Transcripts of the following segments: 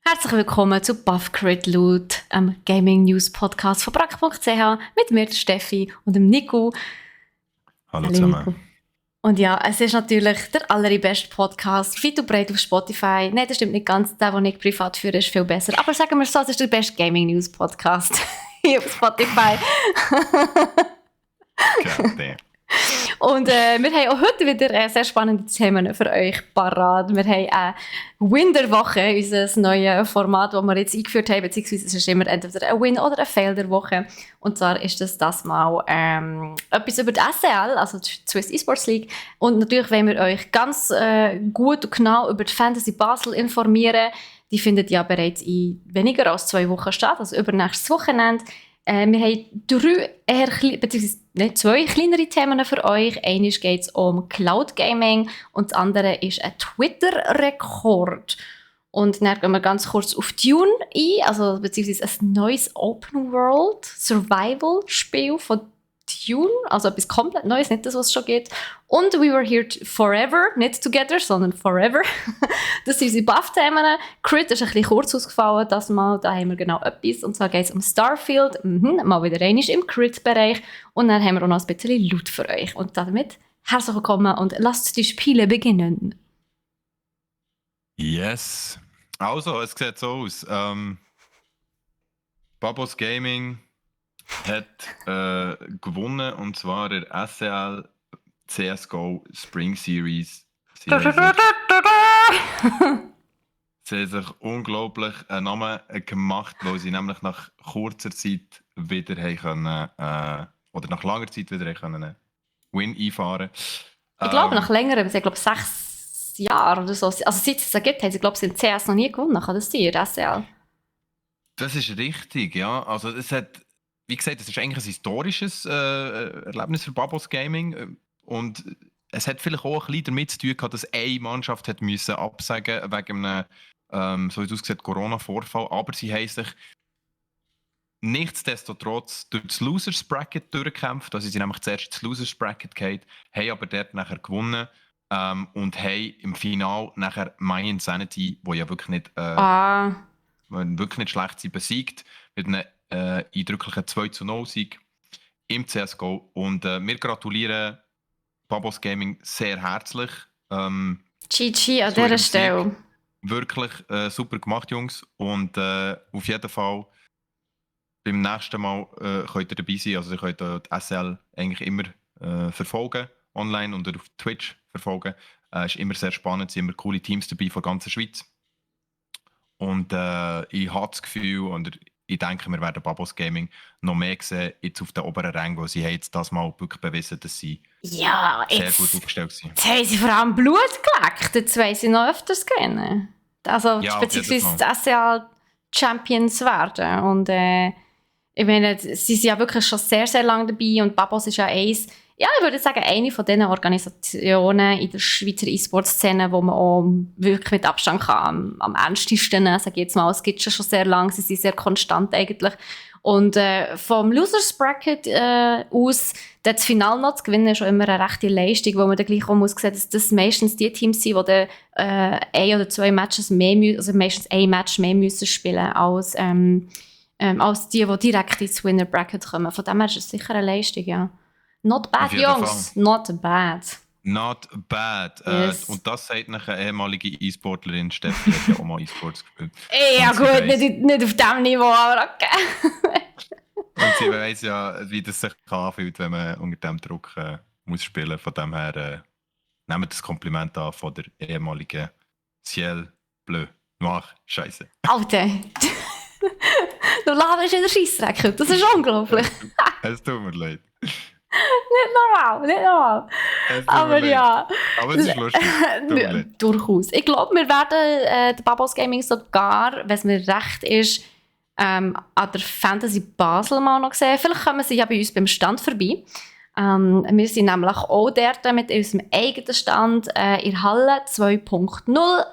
Herzlich willkommen zu Buff Crit Loot, einem Gaming News Podcast von brack.ch mit mir, der Steffi, und dem Nico. Hallo zusammen. Nico. Und ja, es ist natürlich der allerbeste Podcast, weit und breit auf Spotify. Nein, das stimmt nicht ganz. Der, den ich privat führe, ist viel besser. Aber sagen wir so, es ist der beste Gaming News Podcast hier auf Spotify. Okay. Und wir haben auch heute wieder sehr spannende Themen für euch parat. Wir haben eine Win-der-Woche, unser neues Format, das wir jetzt eingeführt haben, beziehungsweise es ist immer entweder ein Win- oder ein Fail der Woche. Und zwar ist das mal etwas über die SEL, also die Swiss Esports League. Und natürlich wollen wir euch ganz gut und genau über die Fantasy Basel informieren. Die findet ja bereits in weniger als 2 Wochen statt, also übernächstes Wochenende. Wir haben 2 kleinere Themen für euch. Eines geht es um Cloud Gaming und das andere ist ein Twitter-Rekord. Und dann gehen wir ganz kurz auf Dune ein, also beziehungsweise ein neues Open-World-Survival-Spiel von Dune, also etwas komplett Neues, nicht das, was es schon gibt. Und We Were Here Forever, nicht Together, sondern Forever. Das sind unsere Buff-Themen. Crit ist ein bisschen kurz ausgefallen, das Mal, da haben wir genau etwas. Und zwar geht es um Starfield, mal wieder einmal im Crit-Bereich. Und dann haben wir auch noch ein bisschen Loot für euch. Und damit herzlich willkommen und lasst die Spiele beginnen. Yes. Also, es sieht so aus. Babos Gaming hat gewonnen, und zwar der SEL CSGO Spring Series. Sie haben sich unglaublich einen Namen gemacht, weil sie nämlich nach kurzer Zeit wieder können, oder nach langer Zeit wieder können Win einfahren. Ich glaube, nach längerem, ich glaube 6 Jahren oder so. Also seit es gibt, haben sie, glaube ich, in CS noch nie gewonnen. Kann das sein, SEL? Das ist richtig, ja. Also es hat, wie gesagt, es ist eigentlich ein historisches Erlebnis für Babos Gaming. Und es hat vielleicht auch ein bisschen damit zu tun gehabt, dass eine Mannschaft hat müssen absagen wegen einem, so wie es aussieht, Corona-Vorfall. Aber sie haben sich nichtsdestotrotz durch das Losers Bracket durchgekämpft. Also sie sind nämlich zuerst ins Losers Bracket gegangen, haben aber dort nachher gewonnen und haben im Finale nachher My Insanity, wo ja wirklich nicht, wirklich nicht schlecht sind, besiegt mit einem eindrücklichen 2-0-Sieg im CSGO. Und wir gratulieren Babos Gaming sehr herzlich. GG an dieser Stelle. Wirklich super gemacht, Jungs. Und auf jeden Fall beim nächsten Mal könnt ihr dabei sein. Also ihr könnt die SL eigentlich immer verfolgen, online und auf Twitch verfolgen. Ist immer sehr spannend, es sind immer coole Teams dabei von der ganzen Schweiz. Und ich habe das Gefühl, und ich denke, wir werden Babos Gaming noch mehr sehen jetzt auf den oberen Rängen, weil sie haben jetzt das mal wirklich bewiesen, dass sie sehr gut aufgestellt sind. Jetzt haben sie vor allem Blut geleckt, jetzt wollen sie noch öfters gewinnen. Also Ja, beziehungsweise das SEL Champions werden. Und ich meine, sie sind ja wirklich schon sehr, sehr lange dabei und Babos ist ja ich würde sagen, eine von diesen Organisationen in der Schweizer E-Sport-Szene, wo man auch wirklich mit Abstand kann, am ernstesten nehmen, sage ich jetzt mal. Es gibt schon sehr lange, sie sind sehr konstant eigentlich. Und vom Losers Bracket aus, das Finale noch zu gewinnen, ist schon immer eine rechte Leistung, wo man dann gleich auch muss sehen, dass das meistens die Teams sind, die dann 1 oder 2 Matches mehr müssen, also meistens ein Match mehr müssen spielen als die direkt ins Winner Bracket kommen. Von dem her ist es sicher eine Leistung, ja. Not bad, Jungs. Fall. Not bad. Not bad. Yes. Und das sagt eine ehemalige E-Sportlerin. Steffi hat ja auch mal E-Sports gespielt. Ja gut, nicht auf diesem Niveau, aber okay. Und sie weiss ja, wie das sich anfühlt, wenn man unter diesem Druck muss spielen. Von dem her nehmt das Kompliment an von der ehemaligen Ciel Bleu Noir. Scheiße. Alter. Du laberst in der Scheissdreck. Das ist unglaublich. Es tut mir leid. Nicht normal. Aber ja. Aber es ist lustig. Durchaus. Ich glaube, wir werden den Babos Gaming sogar, wenn es mir recht ist, an der Fantasy Basel mal noch sehen. Vielleicht kommen sie ja bei uns beim Stand vorbei. Wir sind nämlich auch dort mit unserem eigenen Stand in Halle 2.0.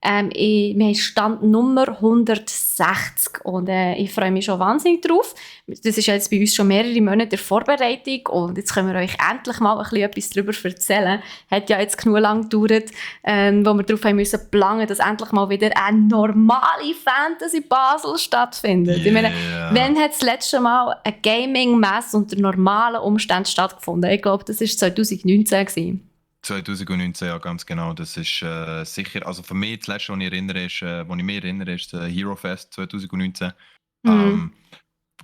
Wir haben Stand Nummer 160 und ich freue mich schon wahnsinnig drauf. Das ist jetzt bei uns schon mehrere Monate der Vorbereitung und jetzt können wir euch endlich mal ein bisschen etwas darüber erzählen. Hat ja jetzt genug lang gedauert, wo wir darauf haben müssen planen, dass endlich mal wieder eine normale Fantasy Basel stattfindet. Ich meine, wann hat das letzte Mal eine Gaming-Messe unter normalen Umständen stattgefunden? Ich glaube, das war 2019 gewesen. 2019, ja, ganz genau. Das ist sicher, also für mich das letzte, was ich mich erinnere, ist Hero Fest 2019.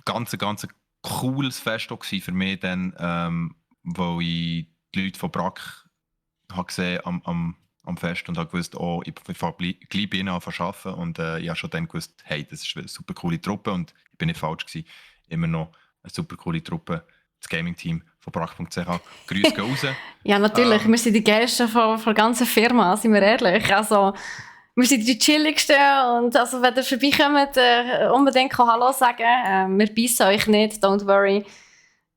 Ganz cooles Fest auch gewesen für mich dann, wo ich die Leute von Brack habe gesehen am Fest und habe gewusst, oh, ich fange gleich bei ihnen an zu arbeiten und ich habe schon dann gewusst, hey, das ist eine super coole Truppe und ich bin nicht falsch gewesen. Immer noch eine super coole Truppe. Das Gaming-Team von Brack.ch. Grüße gehen raus. Ja, natürlich. Wir sind die Geilsten von der ganzen Firma, sind wir ehrlich. Also, wir sind die chilligsten und also, wenn ihr vorbeikommt, unbedingt Hallo sagen. Wir beißen euch nicht, don't worry.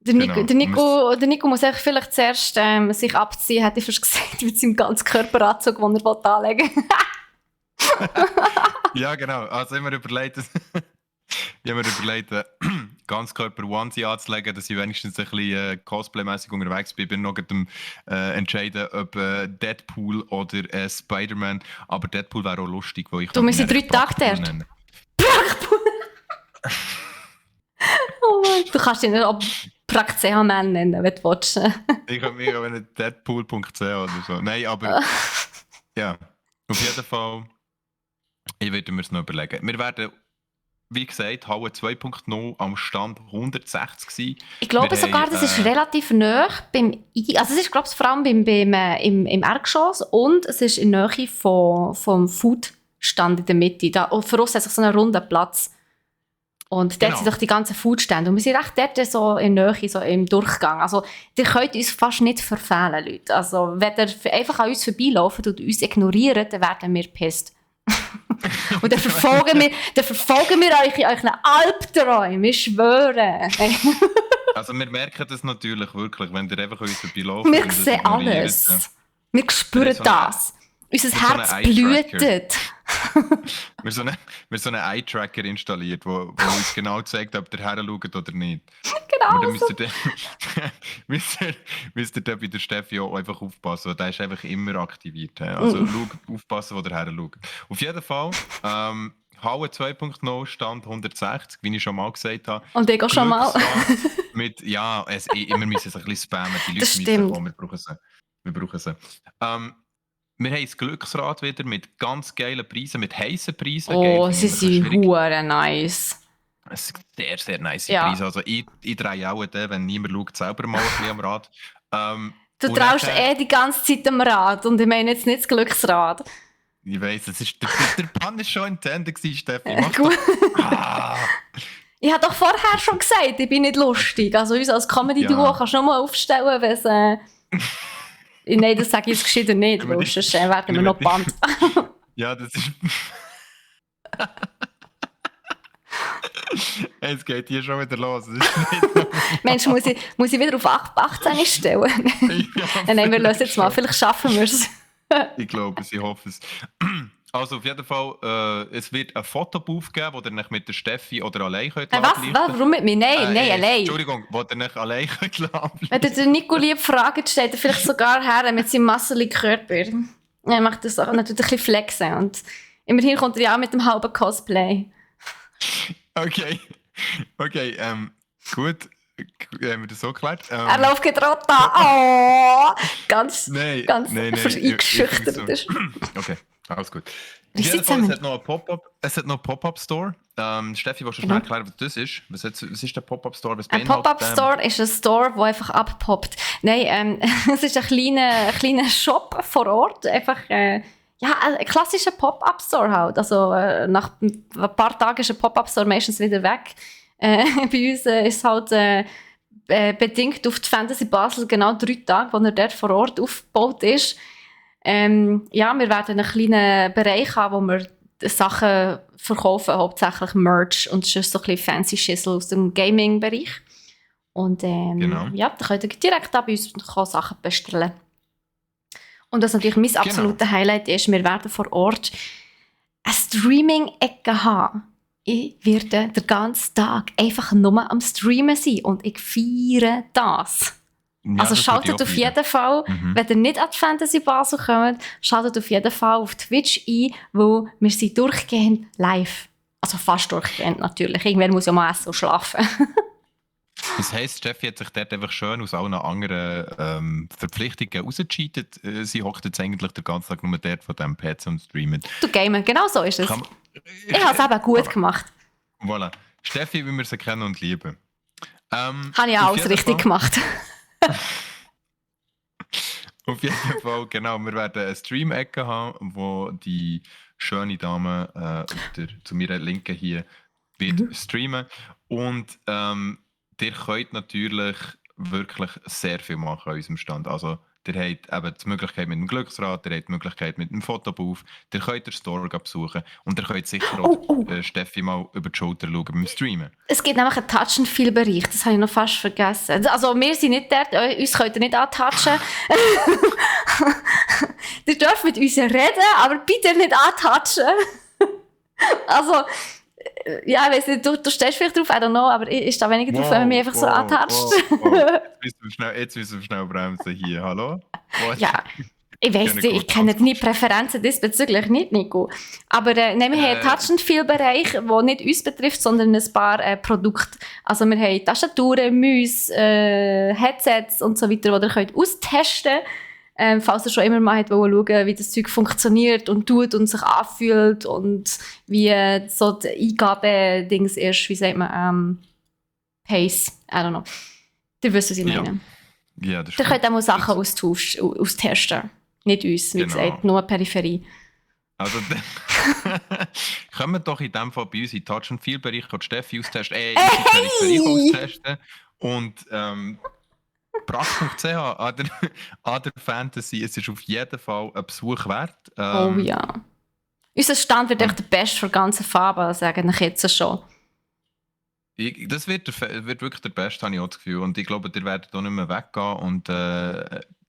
Der Nico muss vielleicht zuerst sich abziehen, hätte ich fast gesagt, mit seinem ganzen Körperanzug, den er anlegen will. Ja, genau. Also, ich habe mir überlegt, Ganzkörper-Onesie anzulegen, dass ich wenigstens ein bisschen Cosplay-mäßig unterwegs bin. Ich bin noch am entscheiden, ob Deadpool oder Spider-Man. Aber Deadpool wäre auch lustig, weil ich... Du, wir sind 3 Tage dort. Prachtpool! Oh Mann. Du kannst ihn nicht auch Pracht.ch-Man nennen, wenn du willst. Ich kann mich auch nicht Deadpool.ch oder so. Nein, aber... ja, auf jeden Fall... Ich würde mir es noch überlegen. Wir werden... Wie gesagt, Halle 2.0 am Stand 160 sein. Ich glaube sogar, das ist relativ nah also es ist, glaube ich, vor allem im Erdgeschoss und es ist in der Nähe vom Foodstand in der Mitte. Für uns hat es so einen runden Platz. Und dort sind doch die ganzen Foodstände. Und wir sind recht dort so in der Nähe, so im Durchgang. Also, ihr könnt uns fast nicht verfehlen, Leute. Also, wenn ihr einfach an uns vorbeilauft und uns ignoriert, dann werden wir pisst. Und dann verfolgen wir euch in euren Albträumen, wir schwören. Also wir merken das natürlich wirklich, wenn ihr einfach uns vorbeilauft. Wir sehen alles. Ja. Wir spüren das. Unser Herz blutet. Wir haben so einen Eye-Tracker installiert, der uns genau zeigt, ob ihr her schaut oder nicht. Genau. Und dann müsst ihr dann bei der Steffi auch einfach aufpassen. Der ist einfach immer aktiviert. Also aufpassen, wo ihr her schaut. Auf jeden Fall, Halle 2.0 Stand 160, wie ich schon mal gesagt habe. Und ich auch schon mal. Wir müssen es ein bisschen spammen. Die Leute müssen kommen, wir brauchen sie. Wir haben das Glücksrad wieder mit ganz geilen Preisen, mit heissen Preisen. Oh, sie sind hure nice. Es sind sehr, sehr nice Preise. Also ich drehe auch den, wenn niemand schaut, selber mal ein bisschen am Rad. Du traust die ganze Zeit am Rad und ich meine jetzt nicht das Glücksrad. Ich weiss, der Pan war schon intended, Steffi. Gut. Ich habe doch vorher schon gesagt, ich bin nicht lustig. Also uns als Comedy-Duo kannst du nur mal aufstellen, wenn es... Nein, das sage ich jetzt gescheiter nicht, weil sonst werden wir noch gebannt. Ja, das ist... Es geht hier schon wieder los. Mensch, muss ich wieder auf 18 stellen? Nein, wir lösen jetzt mal. Vielleicht schaffen wir es. Ich glaube es, ich hoffe es. Also auf jeden Fall, es wird ein Fotobooth geben, wo ihr euch mit der Steffi oder allein könnt was? Warum mit mir? Nein, allein. Entschuldigung, wo ihr euch allein könnt ablichten. Wenn der Nico lieb Fragen stellt, er vielleicht sogar her mit seinem masseligen Körper. Er macht das auch natürlich ein bisschen flexen. Und immerhin kommt er ja auch mit dem halben Cosplay. Okay, gut. Haben wir das so geklärt? Er läuft gerade an. Ganz eingeschüchtert. Okay, alles gut. Es hat noch einen Pop-Up-Store. Steffi, willst du schnell erklären, was das ist? Was ist der Pop-Up-Store? Ein Pop-Up-Store ist ein Store, der einfach abpoppt. Nein, es ist ein kleiner Shop vor Ort. Einfach ein klassischer Pop-Up-Store halt. Also nach ein paar Tagen ist ein Pop-Up-Store meistens wieder weg. Bei uns ist es halt bedingt auf die Fantasy Basel genau 3 Tage, wo er dort vor Ort aufgebaut ist. Wir werden einen kleinen Bereich haben, wo wir Sachen verkaufen, hauptsächlich Merch und sonst so ein bisschen fancy Schissel aus dem Gaming-Bereich. Und genau. Da könnt ihr direkt bei uns Sachen bestellen. Und was natürlich mein absoluter Highlight ist, wir werden vor Ort eine Streaming-Ecke haben. Ich werde den ganzen Tag einfach nur am Streamen sein und ich feiere das. Ja, Also das würde ich schaltet auch auf feiern. jeden Fall, wenn ihr nicht an die Fantasy Basel kommt, schaltet auf jeden Fall auf Twitch ein, weil wir sind durchgehend live. Also fast durchgehend natürlich. Irgendwann muss ja mal essen und schlafen. Das heisst, Steffi hat sich dort einfach schön aus allen anderen Verpflichtungen rausgecheatet. Sie hockt jetzt eigentlich den ganzen Tag nur dort von diesem PC und streamt. Du Gamer, genau so ist es. Kann man- Ich habe es eben gut gemacht. Voilà. Steffi, wie wir sie kennen und lieben. Habe ich auf alles jeden richtig Fall- gemacht. Auf jeden Fall, genau. Wir werden eine Stream-Ecke haben, wo die schöne Dame zu meiner Linken hier wird streamen. Und ihr könnt natürlich wirklich sehr viel machen an unserem Stand. Also, ihr habt eben die Möglichkeit mit dem Glücksrad, ihr habt die Möglichkeit mit dem Fotobooth, ihr könnt den Store besuchen und ihr könnt sicher auch Steffi mal über die Schulter schauen beim Streamen. Es gibt nämlich einen Touch-and-Feel-Bereich, das habe ich noch fast vergessen. Also wir sind nicht dort, uns könnt ihr nicht antatschen. Ihr dürft mit uns reden, aber bitte nicht antatschen. Also, ja, ich weiss nicht, du stehst vielleicht drauf, I don't know, aber ich stehe weniger drauf, wenn man mich einfach so antatscht. Jetzt müssen wir schnell bremsen hier. Hallo? Was? Ja, ich weiss nicht, ich kenne deine Präferenzen diesbezüglich nicht, Nico. Aber wir haben einen Touch-and-Feel-Bereich, der nicht uns betrifft, sondern ein paar Produkte. Also wir haben Tastaturen, Mäuse, Headsets und so weiter, die ihr könnt austesten könnt. Falls ihr schon immer mal schauen, wie das Zeug funktioniert und tut und sich anfühlt und wie so die Eingabe-Dings ist, wie sagt man, Pace, I don't know. Ihr wisst, was ich meine. Ja, das Ihr könnt auch mal Sachen austesten. Nicht uns, wie gesagt, nur Peripherie. Also, kommen wir doch in dem Fall bei uns in den Touch-and-Feel-Bereich, die Steffi austesten, Peripherie austesten und Prax.ch an der Fantasy, es ist auf jeden Fall ein Besuch wert. Oh ja. Unser Stand wird echt der beste für die ganze Farbe, sagen ich jetzt schon. Das wird wirklich der beste, habe ich auch das Gefühl. Und ich glaube, ihr werdet auch nicht mehr weggehen und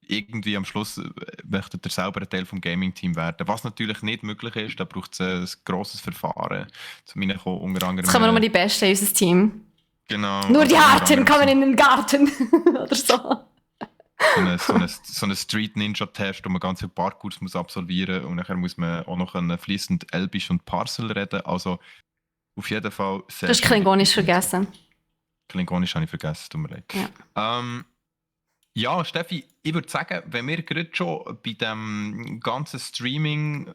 irgendwie am Schluss möchtet ihr selber ein Teil vom Gaming-Team werden. Was natürlich nicht möglich ist, da braucht es ein grosses Verfahren. Zu meinen unter anderem... Jetzt kommen nur die Besten in unser Team. Genau. Nur die Harten kommen in den Garten. Oder so. So ein Street-Ninja-Test, wo man ganze Parkours muss absolvieren muss. Und nachher muss man auch noch fließend Elbisch und Parcel reden. Also auf jeden Fall sehr... Du hast Klingonisch vergessen. Klingonisch habe ich vergessen, tut mir leid. Ja. Ja, Steffi, ich würde sagen, wenn wir gerade schon bei dem ganzen Streaming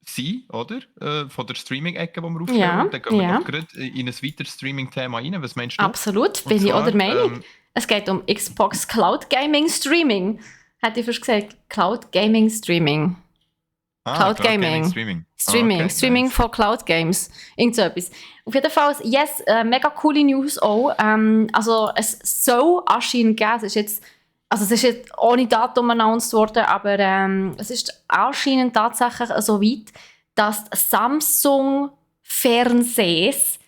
sind, oder? Von der Streaming-Ecke, die wir aufstellen, Ja, dann gehen wir ja. doch gerade in ein weiteres Streaming-Thema rein. Was meinst du? Absolut, bin Und ich auch der zwar, Meinung. Es geht um Xbox Cloud Gaming Streaming. Hätte ich fast gesagt, Cloud Gaming Streaming. Cloud Gaming. Streaming. Streaming, Okay, Streaming nice. for Cloud Games. Irgend so etwas. Auf jeden Fall, yes, mega coole News auch. Also es soll anscheinend geben, es ist jetzt ohne Datum announced worden, aber es ist anscheinend tatsächlich so weit, dass Samsung Fernsehs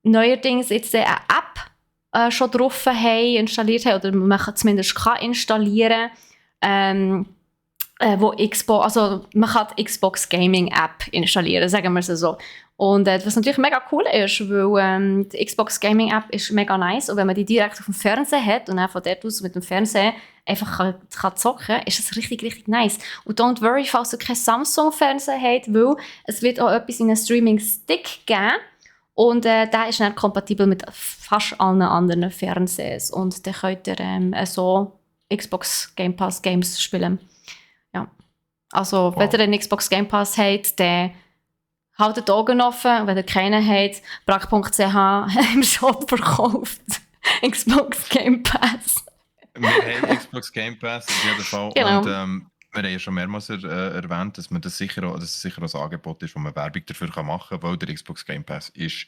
neuerdings jetzt eine App schon drauf haben, installiert haben, oder man kann zumindest installieren, wo Xbox, also man kann die Xbox Gaming App installieren, sagen wir es so. Und was natürlich mega cool ist, weil die Xbox Gaming App ist mega nice und wenn man die direkt auf dem Fernseher hat und dann von dort aus mit dem Fernseher einfach kann zocken, ist das richtig, richtig nice. Und don't worry, falls du keinen Samsung-Fernseher hast, weil es wird auch etwas in einem Streaming-Stick geben und der ist dann kompatibel mit fast allen anderen Fernsehs und dann könnt ihr so Xbox Game Pass Games spielen. Ja. Also, wenn ihr einen Xbox Game Pass habt, dann haltet die Augen offen. Und wenn ihr keinen habt, brack.ch im Shop verkauft Xbox Game Pass. Wir haben Xbox Game Pass auf jeden Fall. Genau. Und wir haben ja schon mehrmals erwähnt, dass das sicher auch ein Angebot ist, wo man Werbung dafür machen kann, weil der Xbox Game Pass ist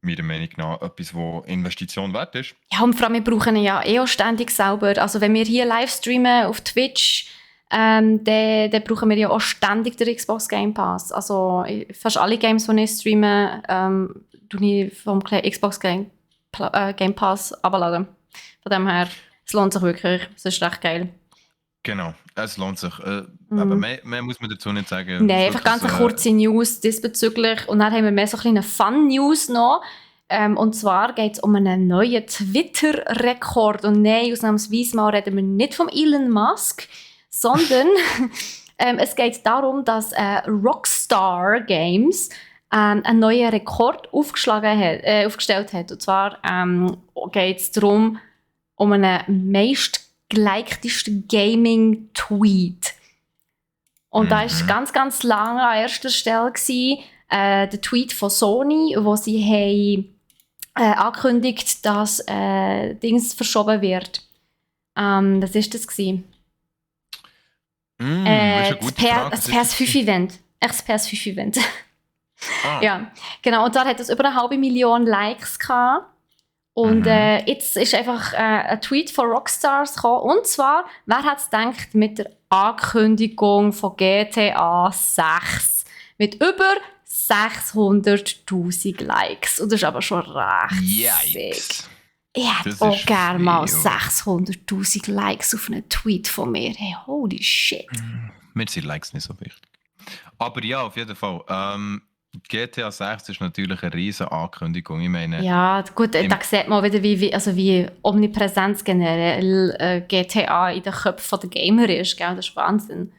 meiner Meinung nach etwas, wo Investition wert ist. Ja, und vor allem, wir brauchen ihn ja auch ständig selber. Also wenn wir hier live streamen auf Twitch, dann brauchen wir ja auch ständig den Xbox Game Pass. Also fast alle Games, die ich streame, tue ich vom Xbox Game Pass abladen. Von dem her, es lohnt sich wirklich. Es ist echt geil. Genau, es lohnt sich. Aber mehr muss man dazu nicht sagen. Nein, einfach ganz eine kurze News diesbezüglich. Und dann haben wir mehr so eine Fun-News noch. Und zwar geht es um einen neuen Twitter-Rekord. Und nein, ausnahmsweise mal reden wir nicht von Elon Musk, sondern es geht darum, dass Rockstar Games einen neuen Rekord aufgestellt hat. Und zwar geht es darum, um einen meistgeliktesten Gaming-Tweet. Und da war ganz, ganz lange an erster Stelle der Tweet von Sony, wo sie haben, angekündigt, dass Dings verschoben wird. Das war das. Das ist eine gute Frage. Das PS5-Event. Das PS5-Event. Ja, genau. Und da hat es über 500.000 Likes gehabt. Und jetzt ist einfach ein Tweet von Rockstars gekommen. Und zwar, wer hat es gedacht, mit der Ankündigung von GTA 6 mit über 600.000 Likes. Und das ist aber schon recht sick. Ich hätte auch gerne mal 600.000 Likes auf einen Tweet von mir. Hey, holy shit. Mir sind Likes nicht so wichtig. Aber ja, auf jeden Fall. GTA 6 ist natürlich eine riesige Ankündigung. Ich meine, ja, gut, da sieht man wieder, wie Omnipräsenz generell GTA in den Köpfen der Gamer ist. Gell? Das ist Wahnsinn.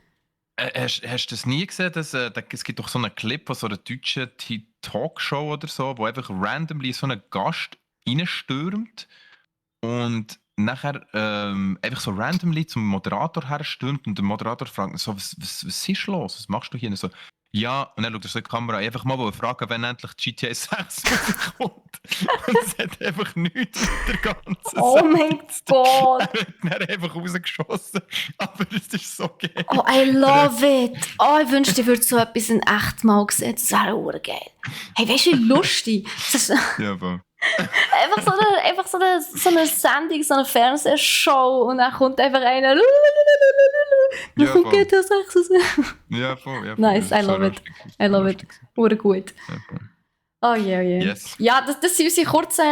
Hast du das nie gesehen? Es gibt doch so einen Clip von so einer deutschen Talkshow oder so, wo einfach randomly so ein Gast reinstürmt und nachher einfach so randomly zum Moderator herstürmt und der Moderator fragt so, was ist los? Was machst du hier? Und so, ja, und dann schaut er so in die Kamera einfach mal fragen, wenn endlich GTA 6 rauskommt. Und es hat einfach nichts mit der ganzen Oh mein Gott! Er hat einfach rausgeschossen. Aber es ist so geil. Oh, I love it! Oh, ich wünschte, ich würde so etwas in echt mal sehen. Das wäre auch geil. Hey, weißt du, wie lustig? Ja, voll. Einfach so eine Sendung, so eine Fernsehshow und dann kommt einfach einer. Dann kommt GTA 6 raus. Ja, voll. Nice, I love it. I love it. Wurde gut. Oh yeah. Yes. Ja, das waren unsere kurzen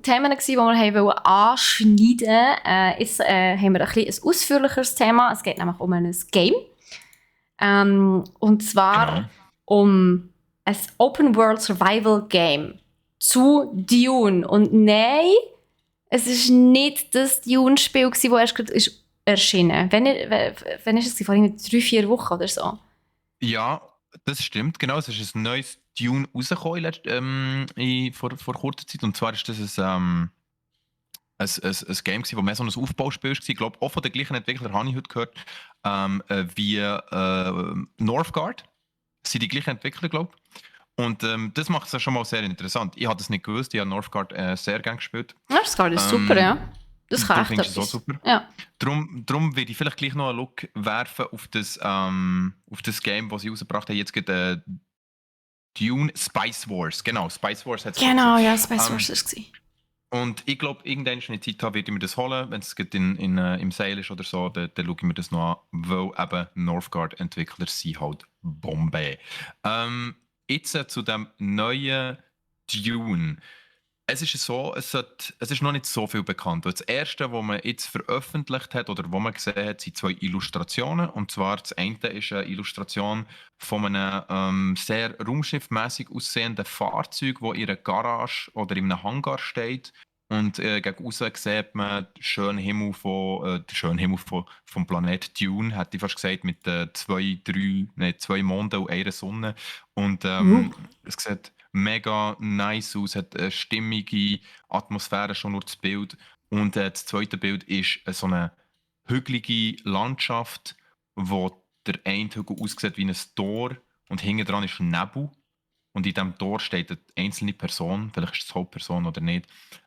Themen, die wir anschneiden wollten. Jetzt haben wir ein ausführlicheres Thema. Es geht nämlich um ein Game. Und zwar um ein Open-World Survival Game zu Dune. Und nein, es war nicht das Dune-Spiel, das erst gerade erschienen. Wann ist es? Vor 3-4 Wochen oder so? Ja, das stimmt. Genau, es ist ein neues Dune rausgekommen vor kurzer Zeit. Und zwar ist das ein Game, das mehr so ein Aufbauspiel war. Ich glaube, auch von den gleichen Entwicklern habe ich heute gehört, wie Northgard. Das sind die gleichen Entwickler, glaube ich. Und das macht es ja schon mal sehr interessant. Ich habe das nicht gewusst, ich habe Northgard sehr gerne gespielt. Northgard ist super, ja. Das kann echt so super. Ja. Darum werde ich vielleicht gleich noch einen Look werfen auf das Game, das sie rausgebracht haben. Jetzt geht Dune Spice Wars. Genau, Spice Wars hat es. Genau, ja, Spice Wars war es. Und ich glaube, irgendwann in der Zeit werde ich mir das holen. Wenn es im Sale ist oder so, dann schaue ich mir das noch an, weil eben Northgard-Entwickler sind halt Bombe. Jetzt zu dem neuen Dune. Es ist so, es ist noch nicht so viel bekannt. Das erste, was man jetzt veröffentlicht hat oder was man gesehen hat, sind 2 Illustrationen. Und zwar das eine ist eine Illustration von einem sehr raumschiffmäßig aussehenden Fahrzeug, das in einer Garage oder in einem Hangar steht. Und gegen außen sieht man den schönen Himmel vom Planet Dune, hätte ich fast gesagt, mit 2 Monden und einer Sonne. Und es sieht mega nice aus, hat eine stimmige Atmosphäre, schon nur das Bild. Und das zweite Bild ist so eine hügelige Landschaft, wo der eine Hügel aussieht wie ein Tor und hinten dran ist Nebel. Und in diesem Tor steht eine einzelne Person, vielleicht ist es die Hauptperson oder nicht,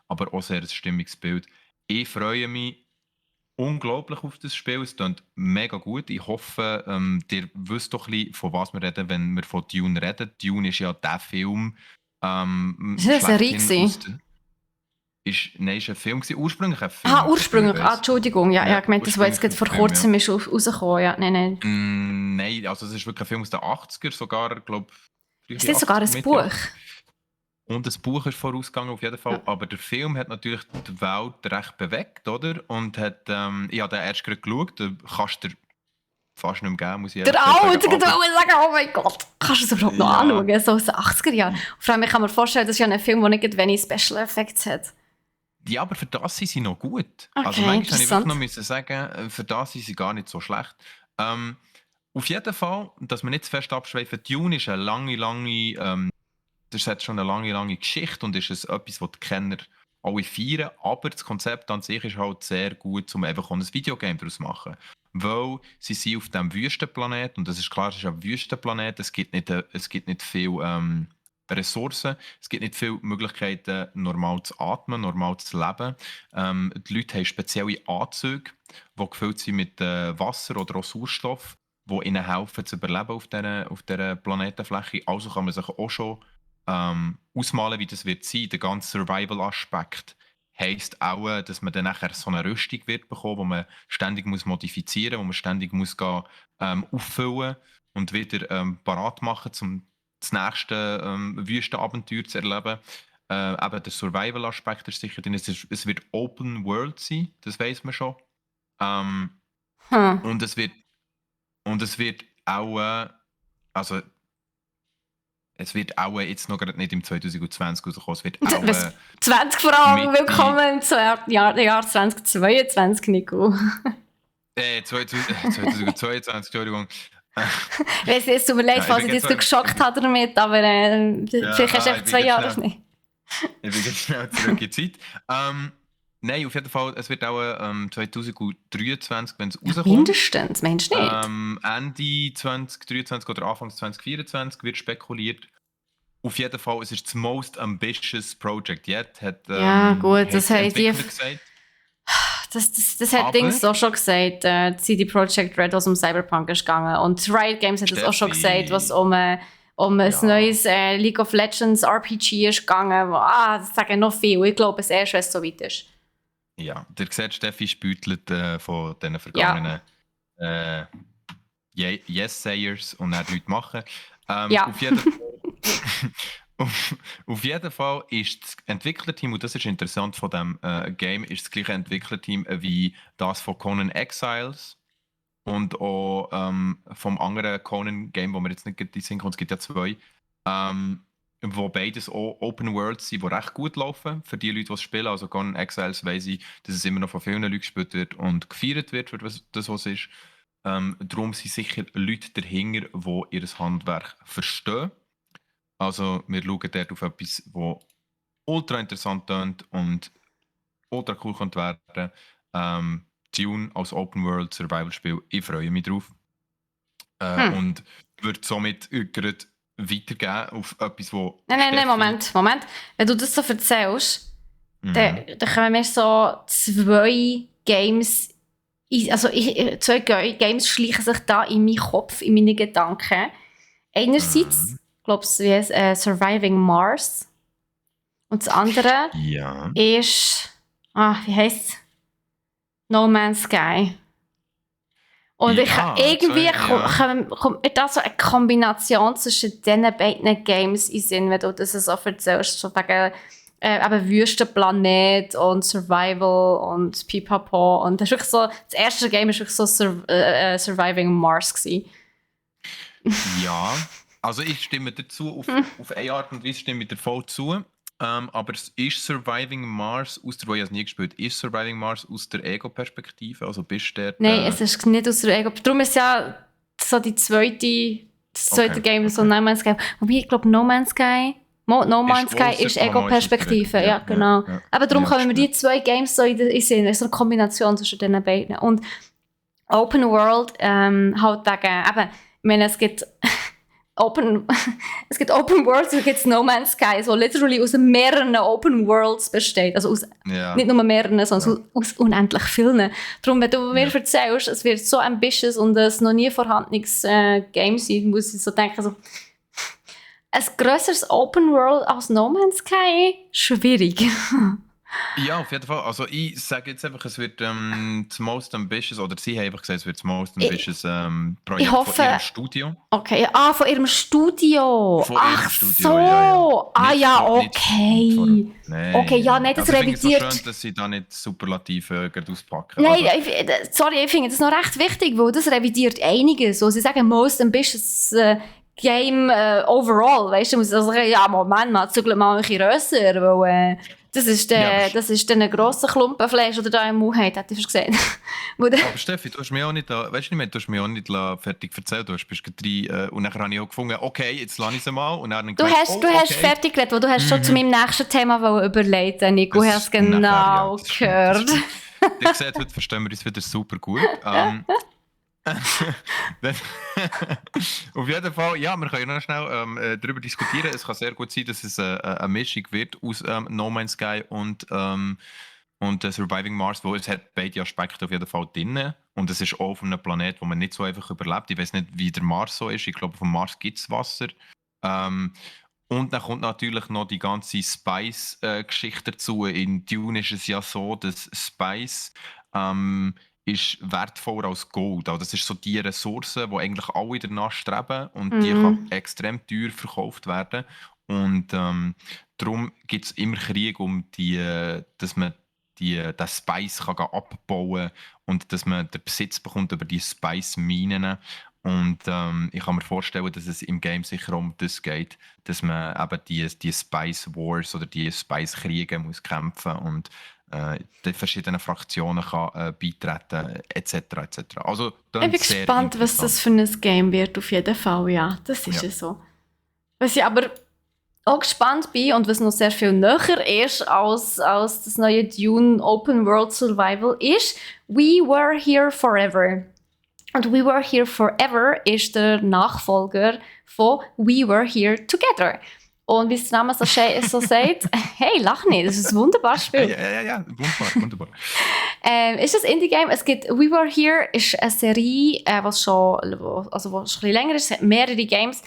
aber auch sehr ein stimmiges Bild. Ich freue mich unglaublich auf das Spiel, es klingt mega gut. Ich hoffe, ihr wisst doch ein bisschen, von was wir reden, wenn wir von Dune reden. Dune ist ja der Film. Ist das eine Serie? Nein, ist ein Film gewesen. Ursprünglich ein Film. Ursprünglich. Entschuldigung. Ja, ich meinte, das war jetzt vor kurzem rausgekommen. Ja, nein. Nein, also es ist wirklich ein Film aus den 80er, sogar, glaube ich. Ist das sogar ein Buch? Und das Buch ist vorausgegangen auf jeden Fall, Ja. aber der Film hat natürlich die Welt recht bewegt, oder? Und hat, ich habe den erst gerade geschaut, den kannst du dir fast nicht mehr geben, muss ich Der ehrlich gesagt Alte, sagen. ich wollte sagen, oh mein Gott, kannst du es überhaupt noch Ja, anschauen, so aus den 80er Jahren? Vor allem, ich kann mir vorstellen, das ist ja ein Film, der nicht wenig Special Effects hat. ja, aber für das sind sie noch gut. Also Okay, manchmal habe ich wirklich interessant. noch müssen sagen, für das sind sie gar nicht so schlecht. Ähm, auf jeden Fall, dass wir nicht zu fest abschweifen, Dune ist eine das hat schon eine lange Geschichte und ist es etwas, was die Kenner alle feiern, aber das Konzept an sich ist halt sehr gut, um einfach auch ein Videogame daraus zu machen. Weil sie sind auf diesem Wüstenplanet, und das ist klar, es ist ein Wüstenplanet, es gibt nicht viel Ressourcen, es gibt nicht viele Möglichkeiten, normal zu atmen, normal zu leben. Die Leute haben spezielle Anzüge, die gefüllt sind mit Wasser oder auch Sauerstoff, die ihnen helfen zu überleben auf dieser Planetenfläche. Also kann man sich auch schon ausmalen, wie das wird sein. Der ganze Survival-Aspekt heisst auch, dass man dann nachher so eine Rüstung wird bekommen, wo man ständig muss modifizieren, wo man ständig muss gehen, auffüllen und wieder parat machen, um das nächste Wüstenabenteuer zu erleben. Eben der Survival-Aspekt ist sicher drin. Es wird Open World sein, das weiß man schon. Ähm, Hm. und es wird auch, also es wird auch jetzt noch gerade nicht im 2020 rauskommen, es wird auch Was? 20 vor allem, Mitte, willkommen im Jahr 2022, Nico. 2022, Entschuldigung. Es tut mir leid, Ja, falls ich dich jetzt geschockt habe damit, aber vielleicht hast du einfach 2 Jahre nicht. Ich bin jetzt schnell zurück in die Zeit. Nein, auf jeden Fall, es wird auch 2023, wenn es rauskommt. Mindestens, meinst du nicht? Ende 2023 oder Anfang 2024 wird spekuliert. Auf jeden Fall, es ist das most ambitious project yet, hat Ja, gut, das der haben die. Entwickler gesagt. Das hat Aber- Dings auch schon gesagt, CD Projekt Red, was um Cyberpunk ist gegangen. Und Riot Games hat das auch schon Steffi. gesagt, was um ein neues League of Legends RPG ist gegangen. Das sagen noch viel. Ich glaube es erst, wenn es so weit ist. Ja, der sieht, Steffi spütelt von diesen vergangenen Yes-Sayers und dann Leute machen. Ja. Auf jeden Fall ist das Entwicklerteam, und das ist interessant von diesem Game, ist das gleiche Entwicklerteam wie das von Conan Exiles und auch vom anderen Conan-Game, wo wir jetzt nicht in den Sinn kommen, es gibt ja 2, wo beides auch Open Worlds sind, die recht gut laufen für die Leute, die es spielen. Also Conan Exiles weiss ich, dass es immer noch von vielen Leuten gespielt wird und gefeiert wird für das, was es ist. Darum sind sicher Leute dahinter, die ihr Handwerk verstehen. Also wir schauen dort auf etwas, das ultra interessant tönt und ultra cool könnte werden. Dune als Open World Survival Spiel, ich freue mich drauf. Und würde somit gerade weitergeben auf etwas, wo Nein, Moment. Wenn du das so erzählst, dann kommen mir so 2 Games, zwei Games schleichen sich da in meinen Kopf, in meine Gedanken. Einerseits, glaube ich, wie heißt Surviving Mars. Und das andere ist, wie heisst es? No Man's Sky. Und irgendwie kommt mir da so eine Kombination zwischen diesen beiden Games in den Sinn, wenn du das so erzählst, so wegen eben Wüstenplanet und Survival und Pipapo. Und das ist wirklich so, das erste Game war wirklich so Surviving Mars gewesen. Ja, also ich stimme dazu, auf eine Art und Weise stimme ich dir voll zu. Aber ist Surviving Mars, ich habe es nie gespielt, ist Surviving Mars aus der Ego-Perspektive? Also bist du Nein, es ist nicht aus der Ego. Darum ist ja so das zweite Game, so No Man's Sky. Wobei, ich glaube, No Man's Sky ist Ego-Perspektive. Ja, genau. Aber darum kommen mir die 2 Games so in den Sinn. Es ist so eine Kombination zwischen den beiden. Und Open World, halt wegen, eben, ich meine, es gibt Open Worlds und gibt No Man's Sky, so literally aus mehreren Open Worlds besteht. Also nicht nur mehreren, sondern aus unendlich vielen. Darum, wenn du mir erzählst, es wird so ambitious und ein noch nie vorhandenes Game sein, muss ich so denken, so, ein grösseres Open World als No Man's Sky? Schwierig. Ja, auf jeden Fall. Also ich sage jetzt einfach, es wird das Most Ambitious, oder sie haben einfach gesagt, es wird das Most Ich, Ambitious ich Projekt von ihrem hoffe, Studio. okay, von ihrem Studio. Von ihrem Ach Studio, ja, ja. so. Ja, Nicht von. okay. Okay, Nein, ja, nein. nein, das Also ich finde es noch schön, revidiert. dass sie da nicht Superlative gerade auspacken. Nein, Also, sorry, ich finde das noch recht wichtig, weil das revidiert einiges. So, sie sagen most ambitious Game overall. Weißt du, muss ich sagen, ja, Moment mal, zügelt mal ein bisschen grösser, weil ja, aber, das ist dann ein grosser Klumpen Fleisch, oder da im Mund hat, hätte ich gesehen. aber Steffi, du hast mir auch nicht, weißt du nicht mehr, du hast mir auch nicht fertig erzählt, du bist gerade rein und nachher habe ich auch gefunden, okay, jetzt lasse ich es mal und dann habe ich gemerkt, oh, Du hast okay. fertig geredet, weil du hast schon zu Mhm. meinem nächsten Thema überlegt, Nico, Das, hast nachher, ja, genau das stimmt, das gehört. stimmt. Ihr seht, heute verstehen wir uns wieder super gut. Dann- Auf jeden Fall, ja, wir können noch schnell darüber diskutieren. Es kann sehr gut sein, dass es eine Mischung wird aus No Man's Sky und Surviving Mars, wo es hat beide Aspekte auf jeden Fall drin. Und es ist auch auf einem Planet, wo man nicht so einfach überlebt. Ich weiß nicht, wie der Mars so ist. Ich glaube, auf dem Mars gibt es Wasser. Ähm, und dann kommt natürlich noch die ganze Spice-Geschichte dazu. In Dune ist es ja so, dass Spice ähm, ist wertvoller als Gold. Also das ist so die Ressource, die eigentlich alle danach streben und die kann Mhm. extrem teuer verkauft werden. Und darum gibt es immer Krieg dass man den Spice kann abbauen und dass man den Besitz bekommt über die Spice-Minen. Und ich kann mir vorstellen, dass es im Game sicher um das geht, dass man eben die Spice Wars oder die Spice Kriege muss kämpfen und den verschiedenen Fraktionen kann beitreten etc. etc. Also Ich dann bin sehr gespannt, was das interessant. für ein Game wird, auf jeden Fall, ja. Das ist Ja. ja so. Was ich aber auch gespannt bin und was noch sehr viel näher ist als das neue Dune Open World Survival ist We Were Here Forever. Und We Were Here Forever ist der Nachfolger von We Were Here Together. Und wie es der Name so sagt, hey, lach nicht, das ist ein wunderbares Spiel. Ja, wunderbar, wunderbar. Ist das Indie-Game? Es gibt We Were Here, ist eine Serie, was schon ein bisschen länger ist. Es hat mehrere Games.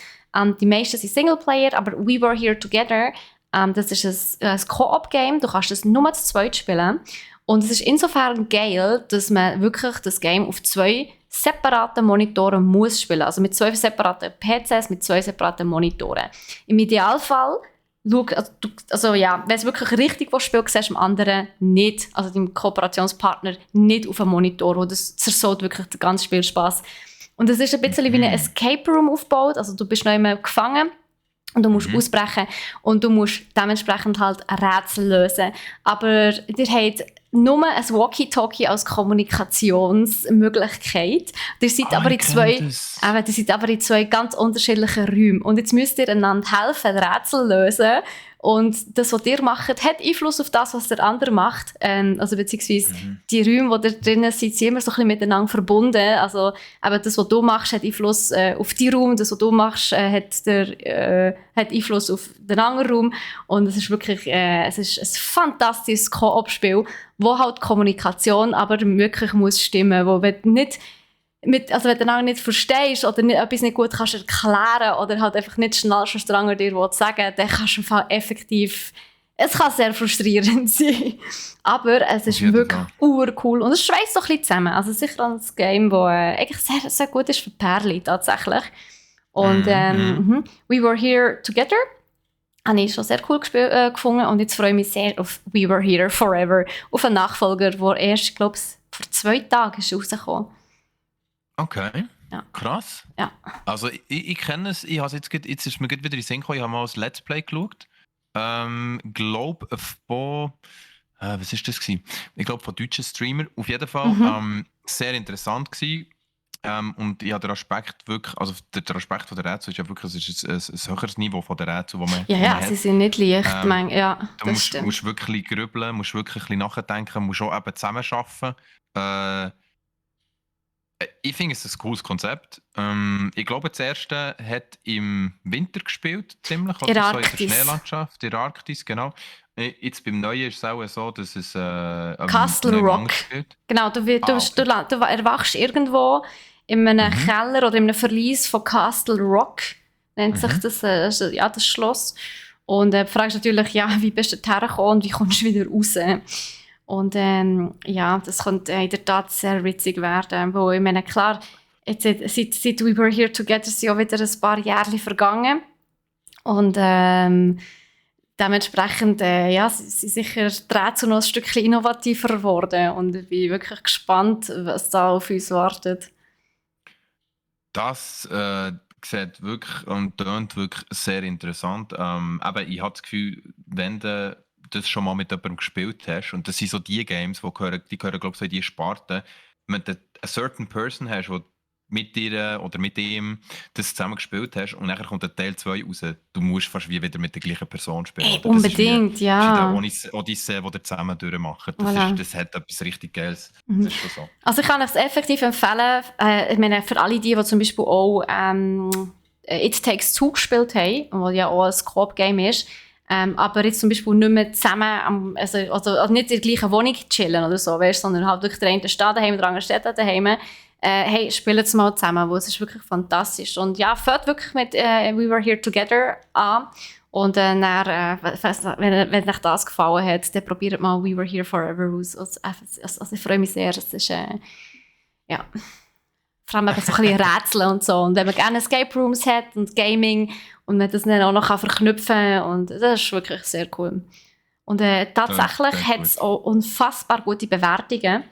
Die meisten sind Singleplayer, aber We Were Here Together, das ist ein Co-op-Game. Du kannst das nur zu zweit spielen. Und es ist insofern geil, dass man wirklich das Game auf 2 separaten Monitoren muss spielen. Also mit 2 separaten PCs, mit 2 separaten Monitoren. Im Idealfall wenn du es wirklich richtig spielst, siehst du dem anderen nicht, also deinem Kooperationspartner, nicht auf einem Monitor. Und das zersaut wirklich den ganzen Spielspaß. Und es ist ein bisschen wie ein Escape Room aufgebaut. Also du bist noch immer gefangen und du musst ausbrechen und du musst dementsprechend halt ein Rätsel lösen. Aber ihr habt nur ein Walkie-Talkie als Kommunikationsmöglichkeit. Ihr seid aber in zwei ganz unterschiedlichen Räumen. Und jetzt müsst ihr einander helfen, Rätsel lösen. Und das, was ihr macht, hat Einfluss auf das, was der andere macht. Also beziehungsweise die Räume, wo ihr drinnen seid, sind immer so ein bisschen miteinander verbunden. Also eben das, was du machst, hat Einfluss auf die Raum. Das, was du machst, hat Einfluss auf den anderen Raum. Und es ist wirklich es ist ein fantastisches Koop-Spiel, wo halt Kommunikation aber wirklich muss stimmen. Wo wenn du nicht wenn du den anderen nicht verstehst oder etwas nicht gut kannst erklären oder halt einfach nicht schnallst, was der andere dir sagen will, dann kannst du einfach effektiv... Es kann sehr frustrierend sein. Aber es ist wirklich urcool. Und es schweißt so ein bisschen zusammen. Also sicher ein Game, das eigentlich sehr, sehr gut ist für Pärchen tatsächlich. Und We Were Here Together habe ich schon sehr cool gefunden. Und jetzt freue ich mich sehr auf We Were Here Forever. Auf einen Nachfolger, der erst, glaube ich, vor 2 Tagen ist rausgekommen. Okay, ja. Krass. Ja. Also ich kenne es, jetzt ist mir wieder in den Sinn gekommen, ich habe mal ein Let's Play geschaut. Glaube von, was ist das gewesen? Ich glaube von deutschen Streamer. Auf jeden Fall sehr interessant gewesen. Und ich habe den Aspekt wirklich, also der Aspekt von der Rätsel ist ja wirklich, es ist ein höheres Niveau von der Rätsel, wo man hat. Sie sind nicht leicht. Du musst wirklich grübeln, musst wirklich ein bisschen nachdenken, musst auch eben zusammenarbeiten. Ich finde es ein cooles Konzept. Ich glaube, das erste hat im Winter gespielt, ziemlich. In der so in der Arktis. Schneelandschaft, in der Arktis, genau. Jetzt beim Neuen ist es auch so, dass es Castle Rock. Spielt. Genau, du erwachst irgendwo in einem Keller oder in einem Verlies von Castle Rock, nennt sich das Schloss. Und du fragst natürlich, ja, wie bist du dorthin gekommen und wie kommst du wieder raus? Und ja, das könnte in der Tat sehr witzig werden. Wo, ich meine, klar, jetzt, seit We Were Here Together sind ja wieder ein paar Jahre vergangen. Und dementsprechend ja, sind sicher die Rätsel noch ein Stückchen innovativer geworden. Und ich bin wirklich gespannt, was da auf uns wartet. Das sieht wirklich und tönt wirklich sehr interessant. Aber ich habe das Gefühl, wenn du das schon mal mit jemandem gespielt hast, und das sind so die Games, die gehören glaube ich, so in die Sparte, wenn du a certain person hast, wo mit dir oder mit ihm das zusammen gespielt hast und nachher kommt der Teil 2 raus, du musst fast wie wieder mit der gleichen Person spielen. Ey, Oder? Das ist wie unbedingt, der ja. Odyssee, den ihr zusammen durchmacht. Voilà. Das hat etwas richtig Geiles. Mhm. Das ist schon so. Also ich kann es effektiv empfehlen, ich meine, für alle die zum Beispiel auch It Takes Two gespielt haben, was ja auch ein Co-op-Game ist, aber jetzt zum Beispiel nicht mehr zusammen, also nicht in der gleichen Wohnung chillen oder so, weißt, sondern halt wirklich der eine steht daheim, der andere steht daheim. Hey, spielen es mal zusammen, weil es ist wirklich fantastisch. Und ja, fängt wirklich mit We Were Here Together an. Und dann, wenn euch das gefallen hat, dann probiert mal We Were Here Forever aus. Also ich freue mich sehr. Es ist, ja, vor allem eben so ein bisschen Rätsel und so. Und wenn man gerne Escape Rooms hat und Gaming und man das dann auch noch verknüpfen kann, und das ist wirklich sehr cool. Und tatsächlich hat es auch unfassbar gute Bewertungen.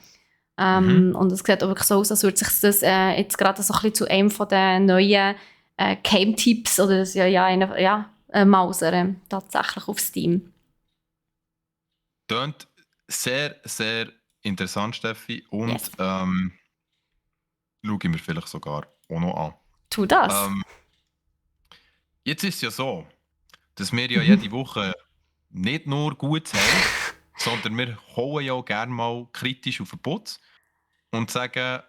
Und es sieht auch wirklich so aus, als würde sich das jetzt gerade so ein bisschen zu einem von den neuen Game-Tipps oder mausern, tatsächlich auf Steam. Tönt sehr, sehr interessant, Steffi. Und Yes. schaue ich mir vielleicht sogar auch noch an. Tu das. Jetzt ist es ja so, dass wir ja jede Woche nicht nur gut haben, sondern wir hauen ja auch gerne mal kritisch auf den Putz und sagen,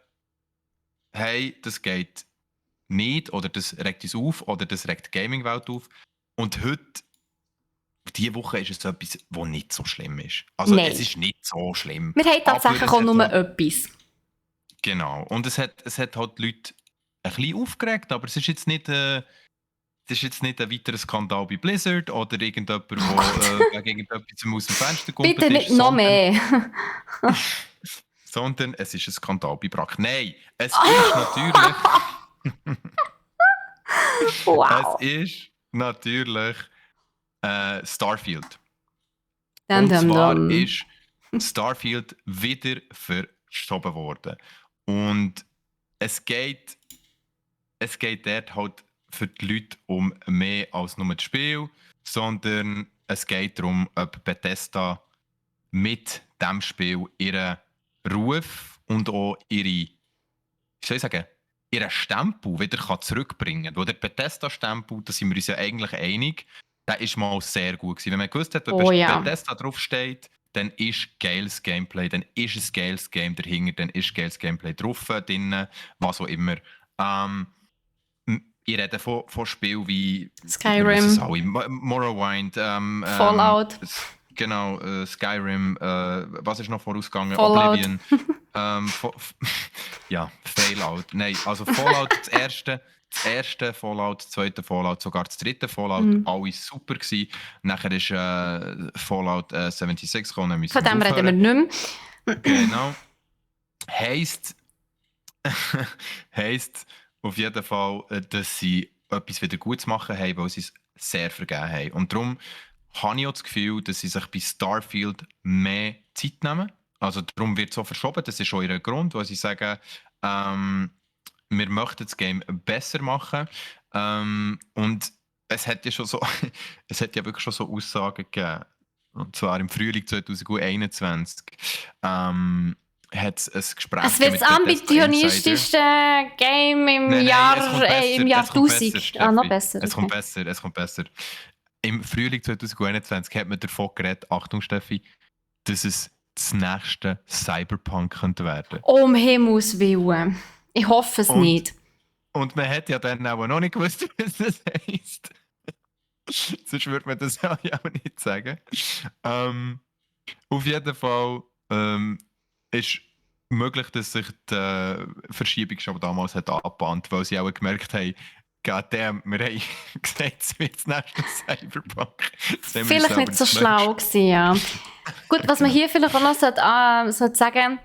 hey, das geht nicht oder das regt uns auf oder das regt die Gaming-Welt auf. Und heute, diese Woche ist es etwas, was nicht so schlimm ist. Also Nein. es ist nicht so schlimm. Wir haben tatsächlich auch nur etwas. Genau. Und es hat halt die Leute ein bisschen aufgeregt, aber es ist jetzt nicht ein weiterer Skandal bei Blizzard oder irgendjemand, der wegen irgendetwas aus dem Fenster kommt. Bitte nicht noch mehr. Sondern es ist ein Skandal bei Brack. Nein, es ist natürlich... Wow. Es ist natürlich Starfield. Und zwar ist Starfield wieder verschoben worden. Und es geht dort halt für die Leute um mehr als nur das Spiel, sondern es geht darum, ob Bethesda mit diesem Spiel ihren Ruf und auch ihren Stempel wieder zurückbringen kann. Weil der Bethesda-Stempel, da sind wir uns ja eigentlich einig, der ist mal sehr gut gewesen. Wenn man gewusst hat, wenn Bethesda draufsteht, dann ist geiles Gameplay, dann ist ein geiles Game dahinter, dann ist geiles Gameplay drauf, drin, was auch immer. Ich rede von Spielen wie Skyrim, Morrowind, Fallout. Genau, Skyrim, was ist noch vorausgegangen? Fallout. Oblivion. Ja, Fallout. Nein, also Fallout, das erste Fallout, das zweite Fallout, sogar das dritte Fallout, alles super gewesen. Nachher ist Fallout 76 gekommen. Von dem reden wir nicht mehr. Genau. Heisst auf jeden Fall, dass sie etwas wieder gut zu machen haben, weil sie es sehr vergeben haben. Und darum habe ich auch das Gefühl, dass sie sich bei Starfield mehr Zeit nehmen. Also darum wird es so verschoben. Das ist schon ihr Grund, weil sie sagen, wir möchten das Game besser machen. Und es hat ja wirklich schon so Aussagen gegeben. Und zwar im Frühling 2021. Hat es ein Gespräch es wird das ambitionistischste Game im Jahr 1000. Noch besser. Es kommt besser. Im Frühling 2021 hat man davon geredet, Achtung Steffi, dass es das nächste Cyberpunk könnte werden. Um Himmels Willen. Ich hoffe es nicht. Und man hat ja dann auch noch nicht gewusst, was das heisst. Sonst würde man das ja auch nicht sagen. Auf jeden Fall ist möglich, dass sich die Verschiebung schon damals hat angebahnt, weil sie auch gemerkt haben, Goddamn, wir haben gesagt, es wird das nächste Cyberpunk. Jetzt haben wir uns Vielleicht selber nicht so das schlau gewesen, ja. Gut, was man Genau. hier vielleicht auch noch sollte sagen,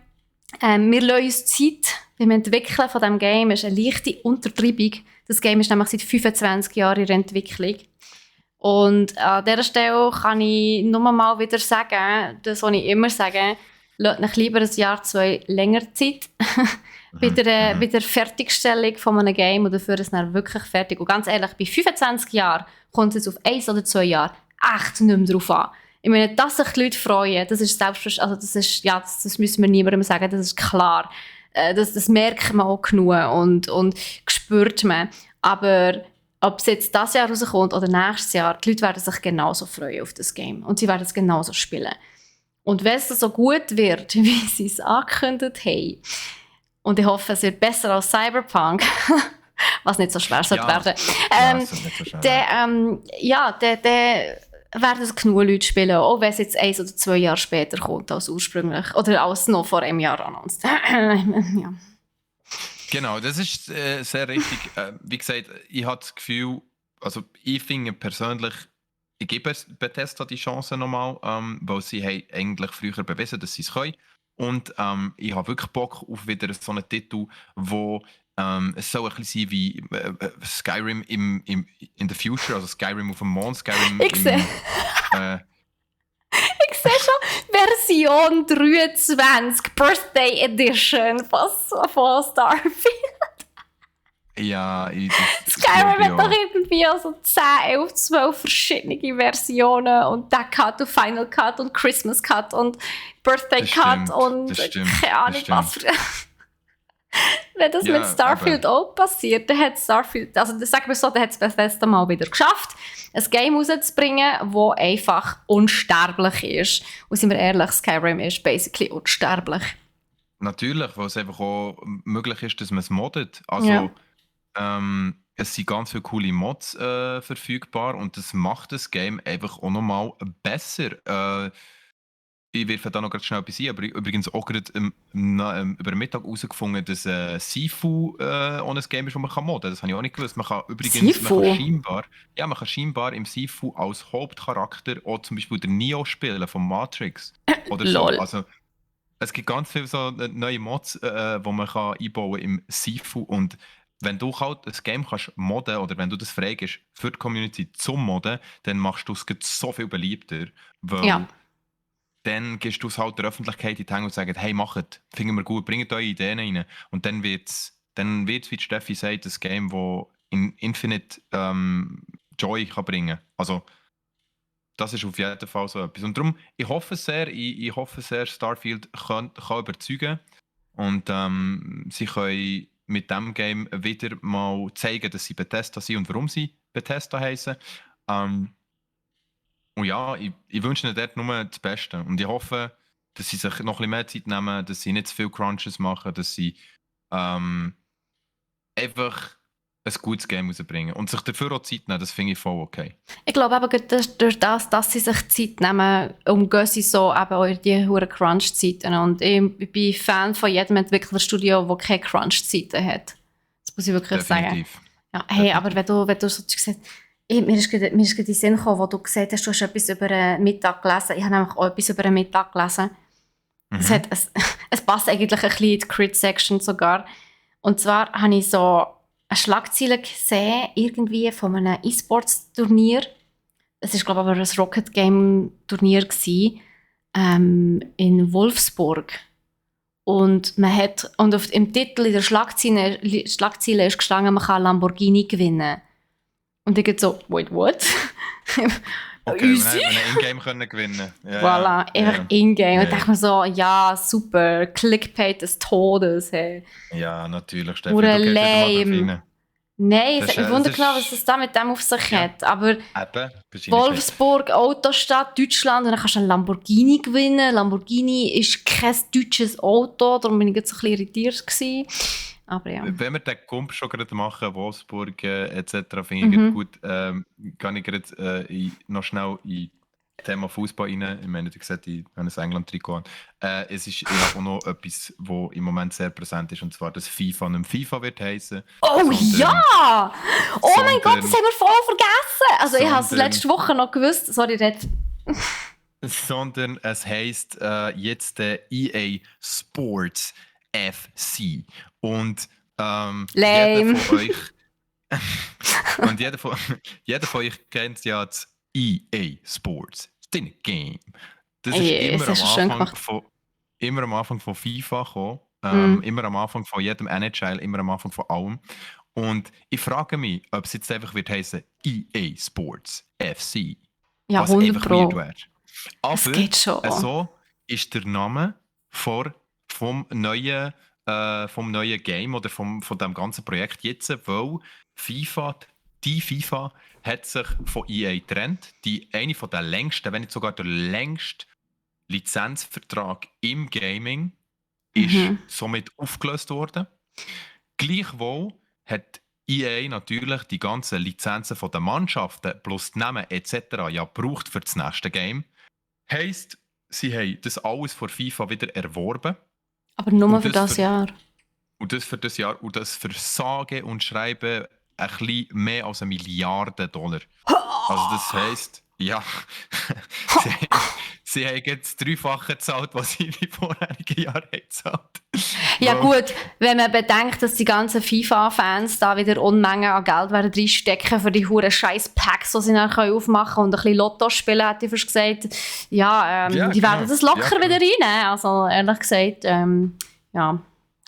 wir lassen uns Zeit beim Entwickeln von diesem Game. Ist eine leichte Untertreibung. Das Game ist nämlich seit 25 Jahren in der Entwicklung. Und an dieser Stelle kann ich nur mal wieder sagen, das, was ich immer sage, lasst euch lieber ein Jahr, 2 länger Zeit bei der Fertigstellung von einem Game und dafür ist es dann wirklich fertig. Und ganz ehrlich, bei 25 Jahren kommt es auf 1 oder 2 Jahre echt nicht mehr drauf an. Ich meine, dass sich die Leute freuen, das ist selbstverständlich, also das ist, ja, das müssen wir niemandem sagen, das ist klar. Das merkt man auch genug und spürt man. Aber ob es jetzt dieses Jahr rauskommt oder nächstes Jahr, die Leute werden sich genauso freuen auf das Game. Und sie werden es genauso spielen. Und wenn es so gut wird, wie sie es angekündigt haben, und ich hoffe, es wird besser als Cyberpunk, was nicht so schwer sollte werden, das ist nicht so schwer. dann werden es genug Leute spielen, auch wenn es jetzt 1 oder 2 Jahre später kommt als ursprünglich. Oder als noch vor einem Jahr announced. Ja. Genau, das ist sehr richtig. Wie gesagt, ich habe das Gefühl, also ich finde persönlich, ich gebe Bethesda die Chance nochmal, weil sie haben eigentlich früher bewiesen, dass sie es können. Und ich habe wirklich Bock auf wieder so einen Titel, wo es soll ein bisschen sein wie Skyrim in the future, also Skyrim auf dem Mond, Skyrim Ich sehe schon Version 23, Birthday Edition von Starfield. ja, Skyrim das hat doch irgendwie also 10, 11, 12 verschiedene Versionen und der Cut und Final Cut und Christmas Cut und Birthday Das Cut stimmt, und das stimmt, keine Ahnung das was für... Wenn das Ja, mit Starfield auch passiert, dann hat Starfield, also das sagen wir so, dann hat es Bethesda mal wieder geschafft, ein Game rauszubringen, das einfach unsterblich ist. Und sind wir ehrlich, Skyrim ist basically unsterblich. Natürlich, weil es einfach auch möglich ist, dass man es moddet. Also, Ja. es sind ganz viele coole Mods verfügbar und das macht das Game einfach auch nochmal besser. Ich werfe da noch ganz schnell etwas ein, aber übrigens auch gerade über den Mittag herausgefunden, dass Sifu auch ein Game ist, das man modden kann. Das habe ich auch nicht gewusst. Man kann übrigens man kann scheinbar im Sifu als Hauptcharakter auch zum Beispiel den Neo spielen von Matrix oder so. Lol. Also, es gibt ganz viele so neue Mods, die man kann einbauen im Sifu und wenn du halt das Game kannst modden oder wenn du das freigibst für die Community zum Modden, dann machst du es gleich so viel beliebter, weil Ja. dann gehst du es halt der Öffentlichkeit in die Hände und sagst, hey, macht, finden wir gut, bringt eure Ideen rein. Und dann wird's, wie die Steffi sagt, ein Game, das Infinite Joy kann bringen. Also, das ist auf jeden Fall so etwas. Und darum, ich hoffe sehr, Starfield kann überzeugen. Und sie können mit diesem Game wieder mal zeigen, dass sie Bethesda sind und warum sie Bethesda heißen. Und ja, ich wünsche ihnen dort nur das Beste. Und ich hoffe, dass sie sich noch ein bisschen mehr Zeit nehmen, dass sie nicht zu viel Crunches machen, dass sie einfach ein gutes Game rausbringen. Und sich dafür auch Zeit nehmen, das finde ich voll okay. Ich glaube eben, gerade durch das, dass sie sich Zeit nehmen, umgehen sie so eben auch die hohen Crunch-Zeiten. Und ich bin Fan von jedem Entwicklerstudio, das keine Crunch-Zeiten hat. Das muss ich wirklich sagen. Ja, hey, aber wenn du so gesagt mir ist gerade in den Sinn gekommen, wo du gesagt hast, du hast etwas über einen Mittag gelesen. Ich habe nämlich auch etwas über einen Mittag gelesen. Es passt eigentlich ein bisschen in die Crit-Section sogar. Und zwar habe ich so eine Schlagzeile gesehen, irgendwie von einem E-Sports-Turnier. Es war, glaube ich, aber ein Rocket-Game-Turnier in Wolfsburg. Und im Titel, in der Schlagzeile ist gestanden, man kann Lamborghini gewinnen. Und ich gehe so, wait, what? Okay, Easy. wir haben In-Game können gewinnen. Ja, Voilà, einfach In-Game. Und ich dachte mir so, ja, super, Clickbait des Todes. Hey. Ja, natürlich, Steffi, Oder du gehst wieder mal drauf lame. rein. Nein, Das es hat mich ist- wundern das genau, ist- was es da mit dem auf sich Ja. hat. Aber Eben, wahrscheinlich Wolfsburg, Autostadt, Deutschland, und dann kannst du einen Lamborghini gewinnen. Lamborghini ist kein deutsches Auto, darum bin ich jetzt so ein bisschen irritiert gewesen. Aber ja. Wenn wir den Kump schon gerade machen, Wolfsburg etc., finde ich gut, kann ich gerade noch schnell in Thema Fußball rein. Ich meine, du siehst, ich habe ein England-Trikot an. Es ist ja auch noch etwas, was im Moment sehr präsent ist, und zwar, dass FIFA nicht mehr FIFA wird heißen. Oh ja! Oh mein Gott, das haben wir voll vergessen! Also ich habe es sondern- letzte Woche noch gewusst. Sorry, Red. Sondern es heisst jetzt EA Sports FC. Und Lame. jeder von euch und jeder von euch kennt ja das EA Sports. Das ist ein Game. Das ist Yes, immer hast du schön am gemacht. immer am Anfang von FIFA gekommen. Mhm. Immer am Anfang von jedem NHL, immer am Anfang von allem. Und ich frage mich, ob es jetzt einfach wird heißen EA Sports FC. Ja, was 100 einfach Pro. weird wäre. Es Aber geht schon. so ist der Name vom neuen Game oder von dem ganzen Projekt jetzt, weil die FIFA hat sich von EA getrennt. Eine von der längsten, wenn nicht sogar der längste Lizenzvertrag im Gaming ist somit aufgelöst worden. Gleichwohl hat EA natürlich die ganzen Lizenzen von den Mannschaften plus die Namen etc. ja gebraucht für das nächste Game. Heisst, sie haben das alles von FIFA wieder erworben. Aber nur Und für das das für- Jahr. Und das für das Jahr. Und das für sage und schreibe ein bisschen mehr als $1 Milliarde. Also das heisst, ja, sie haben jetzt das Dreifache gezahlt, was sie in den vorherigen Jahren haben gezahlt. Ja Weil- gut, wenn man bedenkt, dass die ganzen FIFA-Fans da wieder Unmengen an Geld werden reinstecken für die huren scheiß Packs, die sie dann aufmachen können und ein bisschen Lotto spielen, hätte ich fast gesagt. Ja, Ja, die genau. werden das locker Ja, genau. wieder reinnehmen. Also ehrlich gesagt, ja,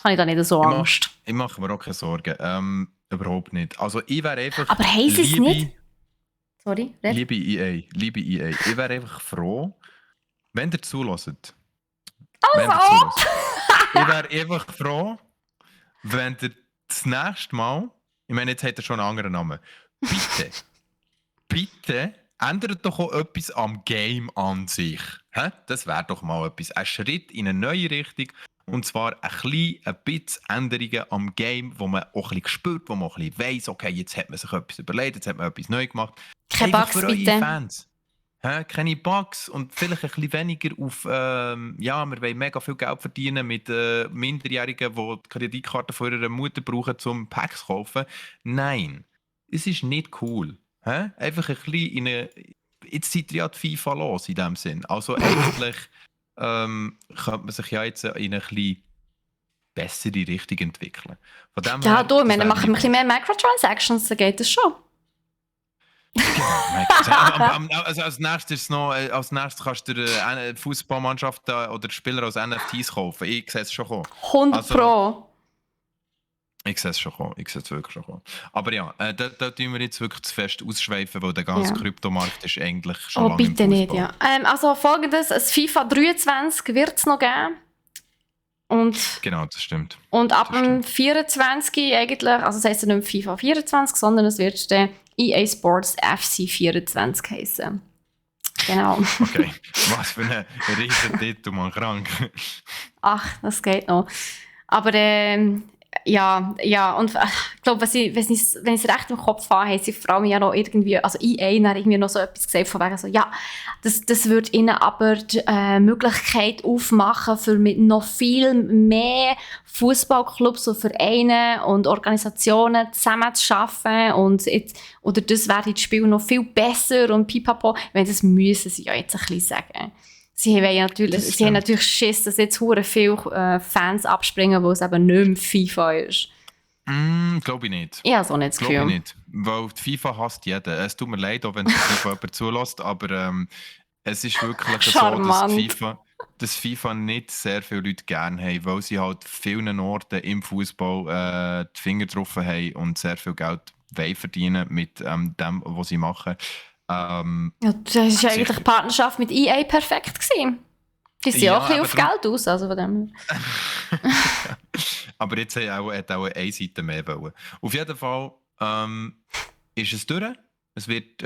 habe ich da nicht so Angst. Ich mache mir auch keine Sorgen. Überhaupt nicht. Also ich wäre einfach... Aber haben sie es nicht? Sorry, red. Liebe EA, ich wäre einfach froh, wenn ihr zulässt. Ich wäre einfach froh, wenn ihr das nächste Mal, ich meine, jetzt hat er schon einen anderen Namen, bitte ändert doch auch etwas am Game an sich. Das wäre doch mal etwas. Ein Schritt in eine neue Richtung. Und zwar ein bisschen Änderungen am Game, wo man auch ein bisschen spürt, wo man auch ein bisschen weiss, okay, jetzt hat man sich etwas überlegt, jetzt hat man etwas neu gemacht. Keine Einfach Bugs, für eure bitte. Fans. Keine Bugs und vielleicht ein bisschen weniger auf, ja, wir wollen mega viel Geld verdienen mit Minderjährigen, die die Kreditkarte von ihrer Mutter brauchen, um Packs zu kaufen. Nein, es ist nicht cool. Einfach ein bisschen jetzt seid ihr ja die FIFA los in dem Sinn. Also eigentlich könnte man sich ja jetzt in eine bisschen bessere Richtung entwickeln. Von dem Ja, her, du, ich das meine, wäre machen wir ein bisschen mein mehr Microtransactions, dann geht das schon. Also als nächstes kannst du die Fußballmannschaft oder Spieler als NFTs kaufen. Ich sehe es schon kommen. 100 Pro. Ich sehe es wirklich schon kommen. Aber ja, da tun wir jetzt wirklich zu fest ausschweifen, weil der ganze Ja. Kryptomarkt ist eigentlich schon Oh, lange im bitte nicht, Fußball. ja. Also folgendes, ein FIFA 23 wird es noch geben. Und Genau, das stimmt. ab Das dem 24 eigentlich, also das heisst nicht mehr FIFA 24, sondern es wird der EA Sports FC 24 heißen. Genau. Okay, was für ein riesen Titel, man krank. Ach, das geht noch. Aber ja, und ich glaube, wenn ich es recht im Kopf habe, haben sie vor allem ja noch irgendwie, also EA hat irgendwie noch so etwas gesagt, von wegen so, ja, das wird ihnen aber die Möglichkeit aufmachen, für mit noch viel mehr Fußballclubs und Vereinen und Organisationen zusammen zu arbeiten oder das werden die Spiele noch viel besser und pipapo. Ich meine, das müssen sie ja jetzt ein bisschen sagen. Sie haben natürlich Schiss, dass jetzt hure viele Fans abspringen, wo es eben nicht mehr FIFA ist. Glaube ich nicht. Ich habe so nicht das Glaube ich Gefühl. nicht. Weil die FIFA hasst jeder. Es tut mir leid, auch wenn es FIFA jemand zulässt, aber es ist wirklich so, Charmant. dass FIFA nicht sehr viele Leute gerne haben, weil sie halt vielen Orten im Fußball die Finger drauf haben und sehr viel Geld verdienen mit dem, was sie machen. Ja, das war eigentlich die Partnerschaft mit EA perfekt gewesen. Die sind Ja, auch ein bisschen aber auf darum- Geld aus, also von dem. Aber jetzt hat auch eine Seite mehr wollen. Auf jeden Fall ist es durch. Es wird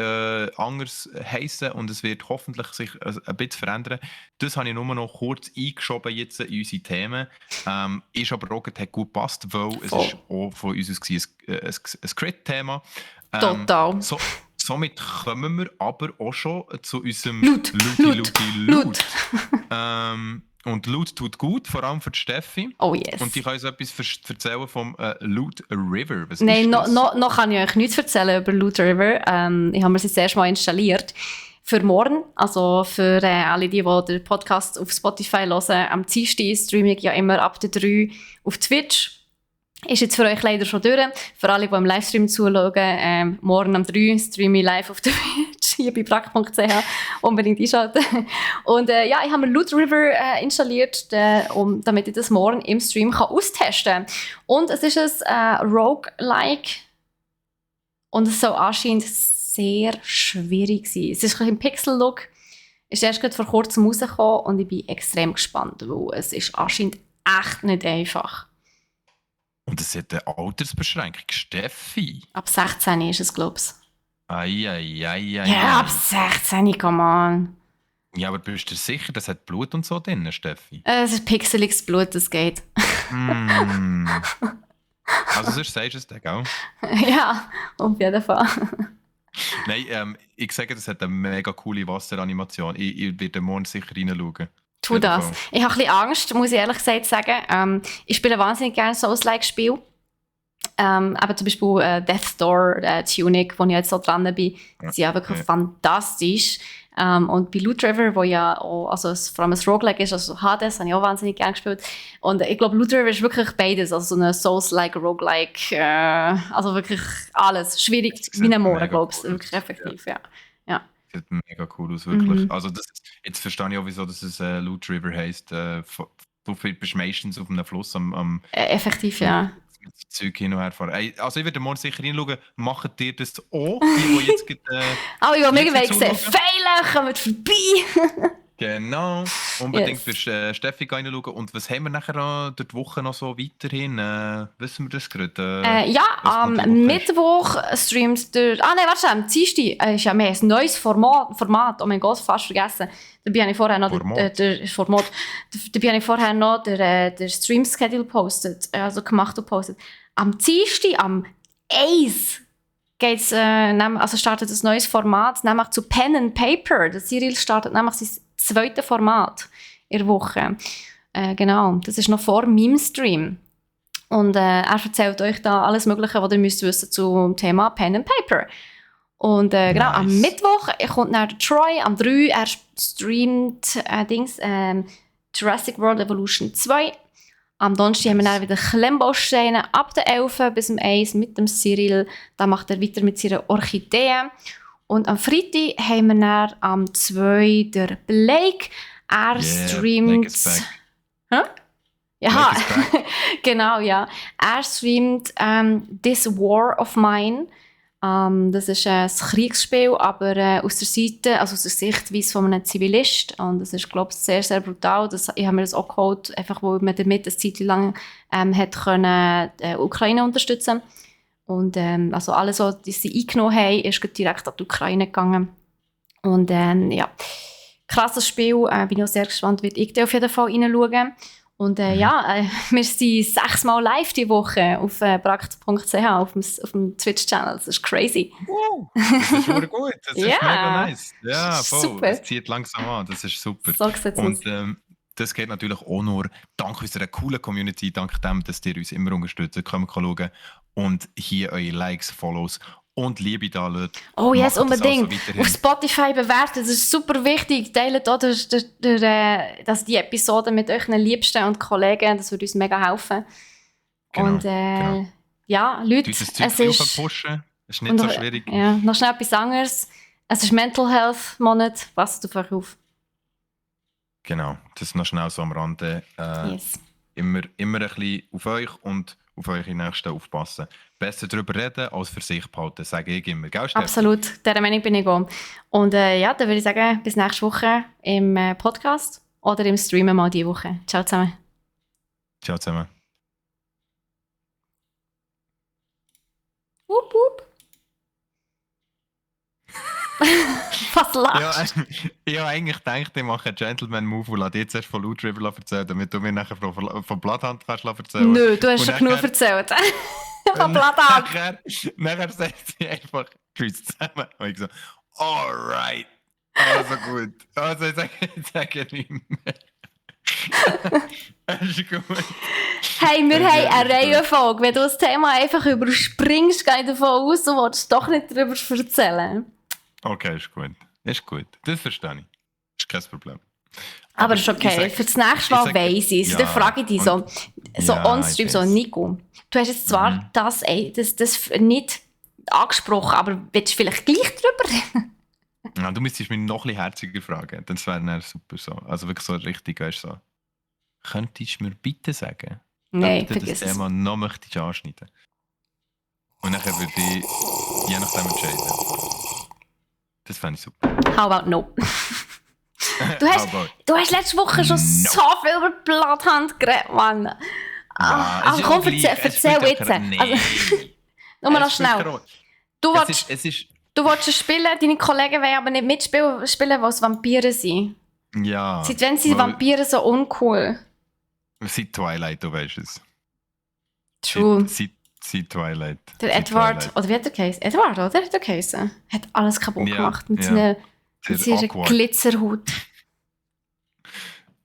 anders heissen und es wird hoffentlich sich ein bisschen verändern. Das habe ich nur noch kurz eingeschoben jetzt in unsere Themen. Ist aber auch hat gut gepasst, weil es Voll. ist auch von uns ein Crit-Thema. Total. somit kommen wir aber auch schon zu unserem Loot. Loot. Und Loot tut gut, vor allem für die Steffi. Oh yes. Und ich kann uns etwas erzählen vom Loot River. Was Nein, ist das? noch kann ich euch nichts erzählen über Loot River. Ich habe mir sie das erste Mal installiert. Für morgen, also für alle, die den Podcast auf Spotify hören, am Dienstag streame ich ja immer ab der 3 auf Twitch. Ist jetzt für euch leider schon durch. Für alle, die im Livestream zuschauen, morgen am 3 streame ich live auf Twitch, hier bei brack.ch. Unbedingt einschalten. Und ich habe mir Loot River installiert, damit ich das morgen im Stream austesten kann. Und es ist ein Roguelike. Und es soll anscheinend sehr schwierig sein. Es ist ein bisschen im Pixel-Look. Ist erst gerade vor kurzem rausgekommen und ich bin extrem gespannt, weil es ist anscheinend echt nicht einfach. Und es hat eine Altersbeschränkung. Steffi. Ab 16 ist es, glaube ich. Ja, ab 16, come on. Ja, aber bist du sicher, das hat Blut und so drin, Steffi? Es ist pixeliges Blut, das geht. Also sonst sagst du es dir, gell? Ja, auf jeden Fall. Nein, ich sage, das hat eine mega coole Wasseranimation. Ich werde morgen sicher reinschauen. Tu das. Ich habe ein bisschen Angst, muss ich ehrlich gesagt sagen. Ich spiele wahnsinnig gerne Souls-like-Spiele. Aber zum Beispiel Death's Door, Tunic, wo ich jetzt so dran bin, die sind ja wirklich fantastisch. Und bei Loot River, wo ja auch, also vor allem ein Roguelike ist, also Hades, habe ich auch wahnsinnig gerne gespielt. Und ich glaube, Loot River ist wirklich beides, also so eine Souls-like, Roguelike, also wirklich alles. Schwierig wie ein Moor, glaube ich, wirklich effektiv, ja. Sieht mega cool aus, wirklich. Also jetzt verstehe ich auch, wieso dass es Loot River heisst. Du bist meistens auf einem Fluss am effektiv, ja. Mit Zeug hin und her fahren. Also ich werde morgen sicher reinschauen. Macht ihr das auch? Die jetzt aber ich will mega sehen. Feilen, kommt vorbei! Genau. Unbedingt für Steffi reinschauen. Und was haben wir nachher noch durch die Woche noch so weiterhin? Wissen wir das gerade? Am Mittwoch streamt der... am Dienstag ist ja mehr ein neues Format. Oh mein Gott, fast vergessen. Da habe ich vorher noch den Stream-Schedule gepostet, also gemacht und gepostet. Am Dienstag, am 1 geht's, also startet ein neues Format, nämlich zu Pen and Paper. Der Cyril startet nämlich sein zweites Format in der Woche. Genau, das ist noch vor meinem Stream. Und er erzählt euch da alles Mögliche, was ihr müsst wissen zum Thema Pen and Paper. Und genau, am Mittwoch kommt dann der Troy, am 3 er streamt Jurassic World Evolution 2. Am Donnerstag haben wir dann wieder Klemmbausteine ab der 11 bis zum 1 mit dem Cyril. Dann macht er weiter mit seiner Orchidee. Und am Freitag haben wir dann am 2 der Blake. Er streamt... Huh? Ja, genau, ja. Er streamt This War of Mine. Das ist ein Kriegsspiel, aber aus der Sichtweise von einem Zivilist. Und das ist, glaube ich, sehr, sehr brutal. Ich habe mir das auch geholt, einfach weil man damit eine Zeit lang Ukraine unterstützen. Und also alles, was sie eingenommen haben, ist direkt an die Ukraine gegangen. Und ja, krasses Spiel. Bin ich auch sehr gespannt, werde ich da auf jeden Fall reinschauen. Und wir sind 6 Mal live diese Woche auf brack.ch, auf dem Twitch-Channel. Das ist crazy. Wow, das ist schon gut. Das ist mega nice. Ja, voll. Super. Das zieht langsam an. Das ist super. So sieht's aus. Und das geht natürlich auch nur dank unserer coolen Community, dank dem, dass ihr uns immer unterstützt. Könnt ihr schauen und hier eure Likes, Follows und Liebe da lasst. Oh yes, unbedingt. Also auf Spotify bewerten, das ist super wichtig. Teilt auch die Episode mit euren Liebsten und Kollegen, das würde uns mega helfen. Genau, und ja, Leute, es ist pushen. Das ist nicht so schwierig. Ja, noch schnell etwas anderes. Es ist Mental Health Monat, passt auf euch auf. Genau, das ist noch schnell so am Rande. Yes. Immer ein bisschen auf euch und auf eure Nächsten aufpassen. Besser darüber reden, als für sich behalten, sage ich immer. Gell, Steffi? Absolut, dieser Meinung bin ich auch. Und dann würde ich sagen, bis nächste Woche im Podcast oder im Streamen mal diese Woche. Ciao zusammen. Ciao zusammen. Wupp, wupp. Was lachst du? Ich habe eigentlich gedacht, ich mache einen Gentleman-Move und lasse dir zuerst von Loot River erzählen, damit du mir nachher von Bloodhunt kannst erzählen. Nö, du hast schon genug erzählt. Ich habe Blattern. Nachher sagt sie einfach «Tschüss zusammen». Und ich so «Alright». Also gut. Also ich sage nicht mehr. Das ist gut. Hey, wir Das haben ist eine gut. Reihenfolge. Wenn du das Thema einfach überspringst, gehe ich davon aus, du willst doch nicht darüber erzählen. Okay, ist gut. Ist gut. Das verstehe ich. Ist kein Problem. Aber ist okay. Für das nächste Mal weiss ich es. ja, Dann frage ich dich so ja, on-stream, ich so weiss. Nico, du hast jetzt zwar das nicht angesprochen, aber willst du vielleicht gleich drüber reden? Ja, du müsstest mich noch ein bisschen herziger fragen. Das wäre dann super so. Also wirklich so richtig, weißt du, so. Könntest du mir bitte sagen, Nein, ob du das vergiss es. Thema noch möchtest anschneiden? Und dann würde ich je nachdem entscheiden. Das fände ich super. How about no? Du hast letzte Woche schon so viel über die Blatthand geredet, Mann. Aber komm, erzähl jetzt. Also, nur noch schnell. Du willst es spielen, deine Kollegen wollen aber nicht mitspielen, weil es Vampire sind. Ja. Seit wann sind Vampire so uncool? Seit Twilight, du weißt es. True. Seit Twilight. Der Edward, oder wie hat er geheißen? Edward, oder? Hat er geheißen? Hat alles kaputt gemacht mit seiner Glitzerhaut.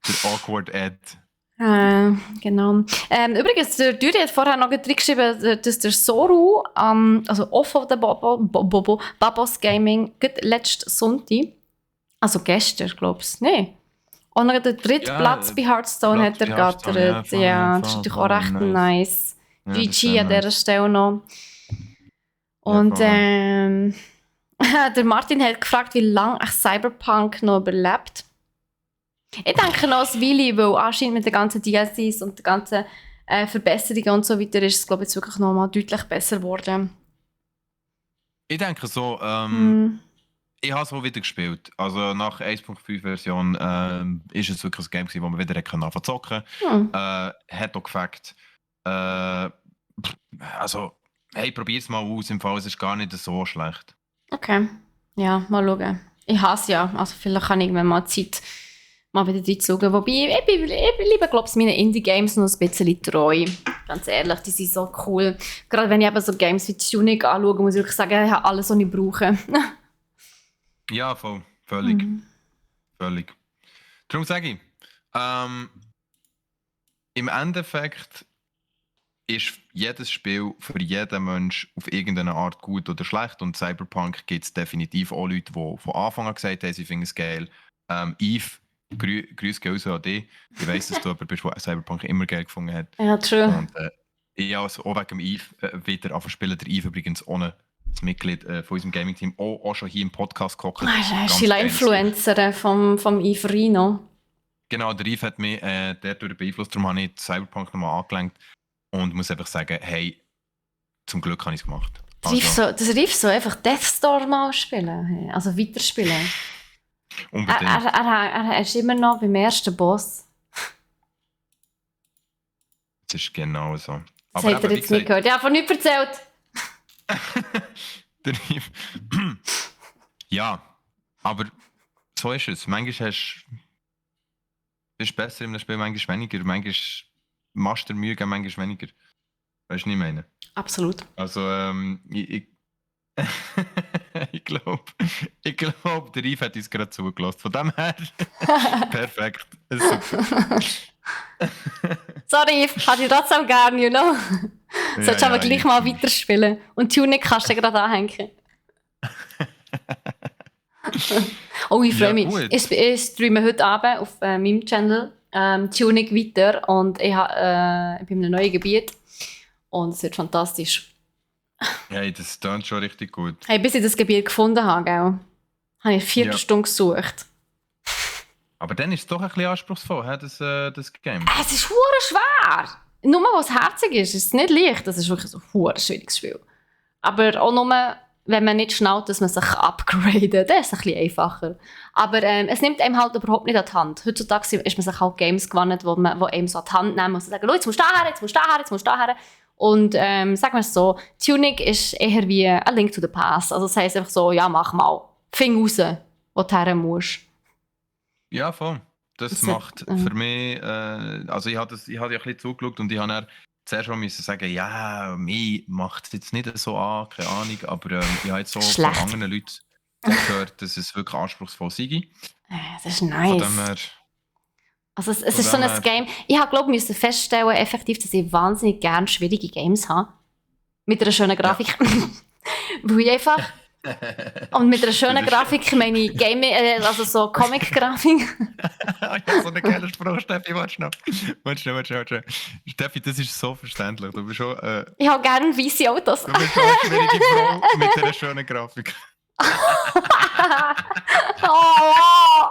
Der Awkward Ed. Genau. Übrigens, der Dürri hat vorher noch geschrieben, dass der Soru, also Off of the Babos Gaming, letzten Sonntag, also gestern, glaubst du, nee. Und dann den dritten Platz bei Hearthstone hat er gattert. Ja, das ist natürlich auch recht nice. GG an dieser Stelle noch. Und der Martin hat gefragt, wie lange Cyberpunk noch überlebt. Ich denke noch ein Weile, weil anscheinend mit den ganzen DLCs und den ganzen Verbesserungen und so weiter ist es, glaube ich, jetzt wirklich noch mal deutlich besser geworden. Ich denke so, ich habe es auch wieder gespielt. Also nach 1.5 Version ist es wirklich ein Game gewesen, wo man wieder anfangen zu zocken. Hat auch gefällt. Also, hey, probier's mal aus. Im Fall, es ist gar nicht so schlecht. Okay. Ja, mal schauen. Ich hasse ja. Also vielleicht kann ich irgendwann mal Zeit mal wieder reinzuschauen. Wobei, ich liebe, glaube ich, meine Indie-Games noch ein bisschen treu. Ganz ehrlich, die sind so cool. Gerade wenn ich eben so Games wie Tunic anschaue, muss ich wirklich sagen, ich habe alles, was ich brauche. Ja, voll. Völlig. Völlig. Darum sage ich, im Endeffekt ist jedes Spiel für jeden Mensch auf irgendeine Art gut oder schlecht. Und Cyberpunk gibt es definitiv auch Leute, die von Anfang an gesagt haben, sie finden es geil. Yves, grüß gehen an dich. Ich weiss, dass du aber bist, der Cyberpunk immer geil gefunden hat. Ja, true. Und ich habe also auch wegen dem Yves wieder angefangen spielen. Der Yves übrigens ohne das Mitglied von unserem Gaming-Team auch schon hier im Podcast gehockt. Das ist die Influencerin vom Yves Rino. Genau, der Yves hat mich dadurch beeinflusst. Darum habe ich Cyberpunk nochmal angelenkt. Und muss einfach sagen, hey, zum Glück habe ich es gemacht. Das Riff so einfach Death Star mal spielen. Also weiterspielen. Unbedingt. Er ist immer noch beim ersten Boss. Das ist genau so. Das hat er jetzt nicht gehört. Ja, von nichts erzählt. Ja, aber so ist es. Manchmal bist du besser in einem Spiel, manchmal weniger. Manchmal machst du dir Mühe, manchmal weniger. Weißt du, was ich meine? Absolut. Also, ich glaube, der Yves hat uns gerade zugelassen. Von dem her, perfekt. Das ist super. Sorry, Yves, hatte ich trotzdem gerne, you know. Solltest aber gleich mal weiterspielen. Und Tunic kannst du gerade anhängen. Oh, ich freue mich. Ich streame heute Abend auf meinem Channel Tunic weiter und ich bin in einem neuen Gebiet und es wird fantastisch. Hey, das klingt schon richtig gut. Hey, bis ich das Gebiet gefunden habe, gell, habe ich 4 Stunden gesucht. Aber dann ist es doch ein bisschen anspruchsvoll, das Game. Es ist verdammt schwer. Nur weil es herzig ist es nicht leicht. Das ist wirklich so ein verdammt schwieriges Spiel. Aber auch nur, wenn man nicht schnallt, dass man sich upgradet, das ist ein bisschen einfacher. Aber es nimmt einem halt überhaupt nicht an die Hand. Heutzutage ist man sich halt Games gewohnt, wo einem so an die Hand nehmen und sagen, jetzt musst du da her, jetzt musst du da her, jetzt musst du da her. Und sagen wir es so, Tunic ist eher wie ein Link to the Past. Also das heisst einfach so, ja, mach mal. Fing raus, wo du her musst. Ja, voll. Das macht für mich, also ich habe ja ein bisschen zugeschaut und ich habe dann zuerst mal müssen sagen, ja, mich macht es jetzt nicht so an, keine Ahnung, aber ich habe jetzt so von Schlecht. anderen Leuten gehört, dass es wirklich anspruchsvoll sei. Das ist Von nice. dem her, Also es von ist so dem ein her- Game. Ich habe, glaube ich, müssen feststellen, effektiv, dass ich wahnsinnig gerne schwierige Games habe. Mit einer schönen Grafik. Weil ich einfach... Und mit einer schönen Das ist- Grafik meine ich also so Comic-Grafik. Ich habe so einen geilen Spruch, Steffi, warte schnell. Warte schnell. Steffi, das ist so verständlich. Du bist schon, Ich habe gerne weisse Autos. du bist schon eine schwierige Frau mit einer schönen Grafik. Oh,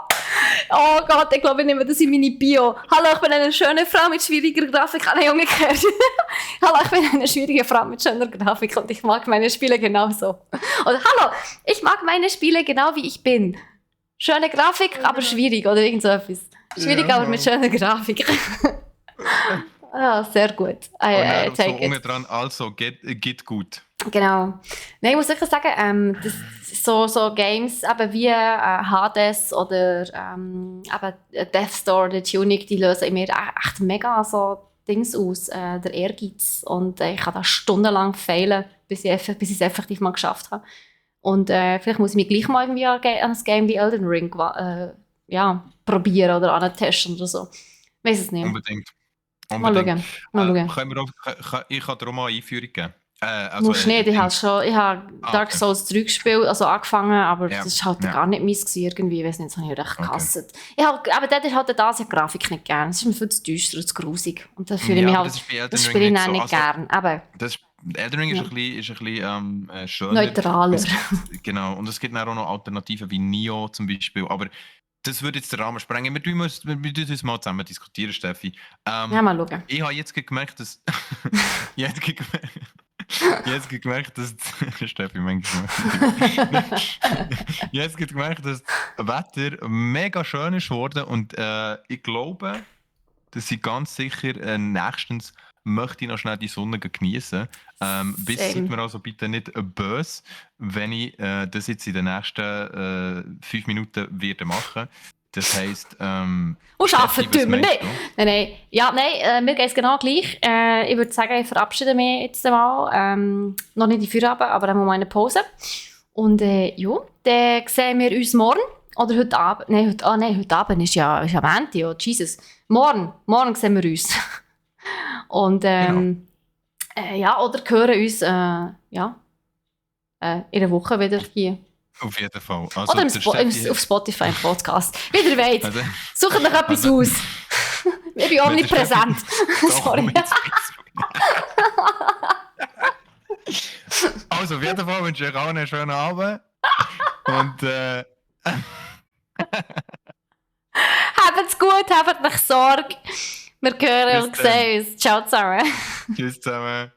oh Gott, ich glaube, ich nehme das in meine Bio. Hallo, ich bin eine schöne Frau mit schwieriger Grafik. Nein, umgekehrt. Hallo, ich bin eine schwierige Frau mit schöner Grafik und ich mag meine Spiele genauso. Oder hallo, ich mag meine Spiele genau wie ich bin. Schöne Grafik, aber schwierig oder irgend so etwas. Schwierig, Ja, aber mit schöner Grafik. Sehr gut. Und dann so Take it. unten dran, also, geht gut. Genau. Nein, ich muss wirklich sagen, so Games eben wie Hades oder eben Death's Door, der Tunic, die lösen in mir echt mega so Dings aus, der Ehrgeiz. Und ich kann da stundenlang failen, bis ich es effektiv mal geschafft habe. Und vielleicht muss ich mich gleich mal irgendwie an ein Game wie Elden Ring probieren oder antesten oder so. Ich weiß es nicht. Unbedingt. Mal schauen. Können wir auch, ich kann dir auch mal eine Einführung geben. Musst nicht, ich habe Dark okay. Souls 3 gespielt, also angefangen, aber Ja, das war halt ja. gar nicht meins gewesen, irgendwie, ich weiß nicht, das habe ich recht Okay. gehasst. Aber dort ist halt die Asien-Grafik nicht gern, das ist mir viel zu düster und zu grusig. Und da fühle ich Ja, mich aber halt, das ist bei Elden das Ring spiele ich nicht dann so. nicht Also, gern. Aber Elden Ring Ja. ist ein bisschen schöner. neutraler. Genau, und es gibt dann auch noch Alternativen wie Nio zum Beispiel, aber das würde jetzt den Rahmen sprengen. Wir tun uns mal zusammen diskutieren, Steffi. Ja, mal schauen. Ich habe jetzt gemerkt, dass... ich habe jetzt gemerkt, dass... Steffi, manchmal... ich habe jetzt gemerkt, dass das Wetter mega schön ist geworden und ich glaube, dass ich ganz sicher nächstens möchte ich noch schnell die Sonne genießen. Bis Same. seid mir also bitte nicht böse, wenn ich das jetzt in den nächsten 5 Minuten werde machen. Das heisst, Und Steffi, arbeiten was tun wir meinst nicht. du? Nein. Ja, nein, mir geht es genau gleich. Ich würde sagen, ich verabschiede mich jetzt einmal. Noch nicht in Feierabend, aber dann mal eine Pause. Und ja, dann sehen wir uns morgen. Oder heute Abend. Heute Abend ist ja Montag. Oh, Jesus. Morgen sehen wir uns. Und ja, oder hören uns in einer Woche wieder hier. Auf jeden Fall. Also, Oder der Steffi- auf Spotify im Podcast. Wie ihr wollt. Also, Sucht noch etwas Also- aus. Ich bin omnipräsent. Doch, Sorry. komm jetzt Also, auf jeden Fall wünsche ich euch allen einen schönen Abend. Und Habt's gut, habt euch Sorge. Wir hören Bis und sehen uns. Ciao zusammen. tschüss zusammen.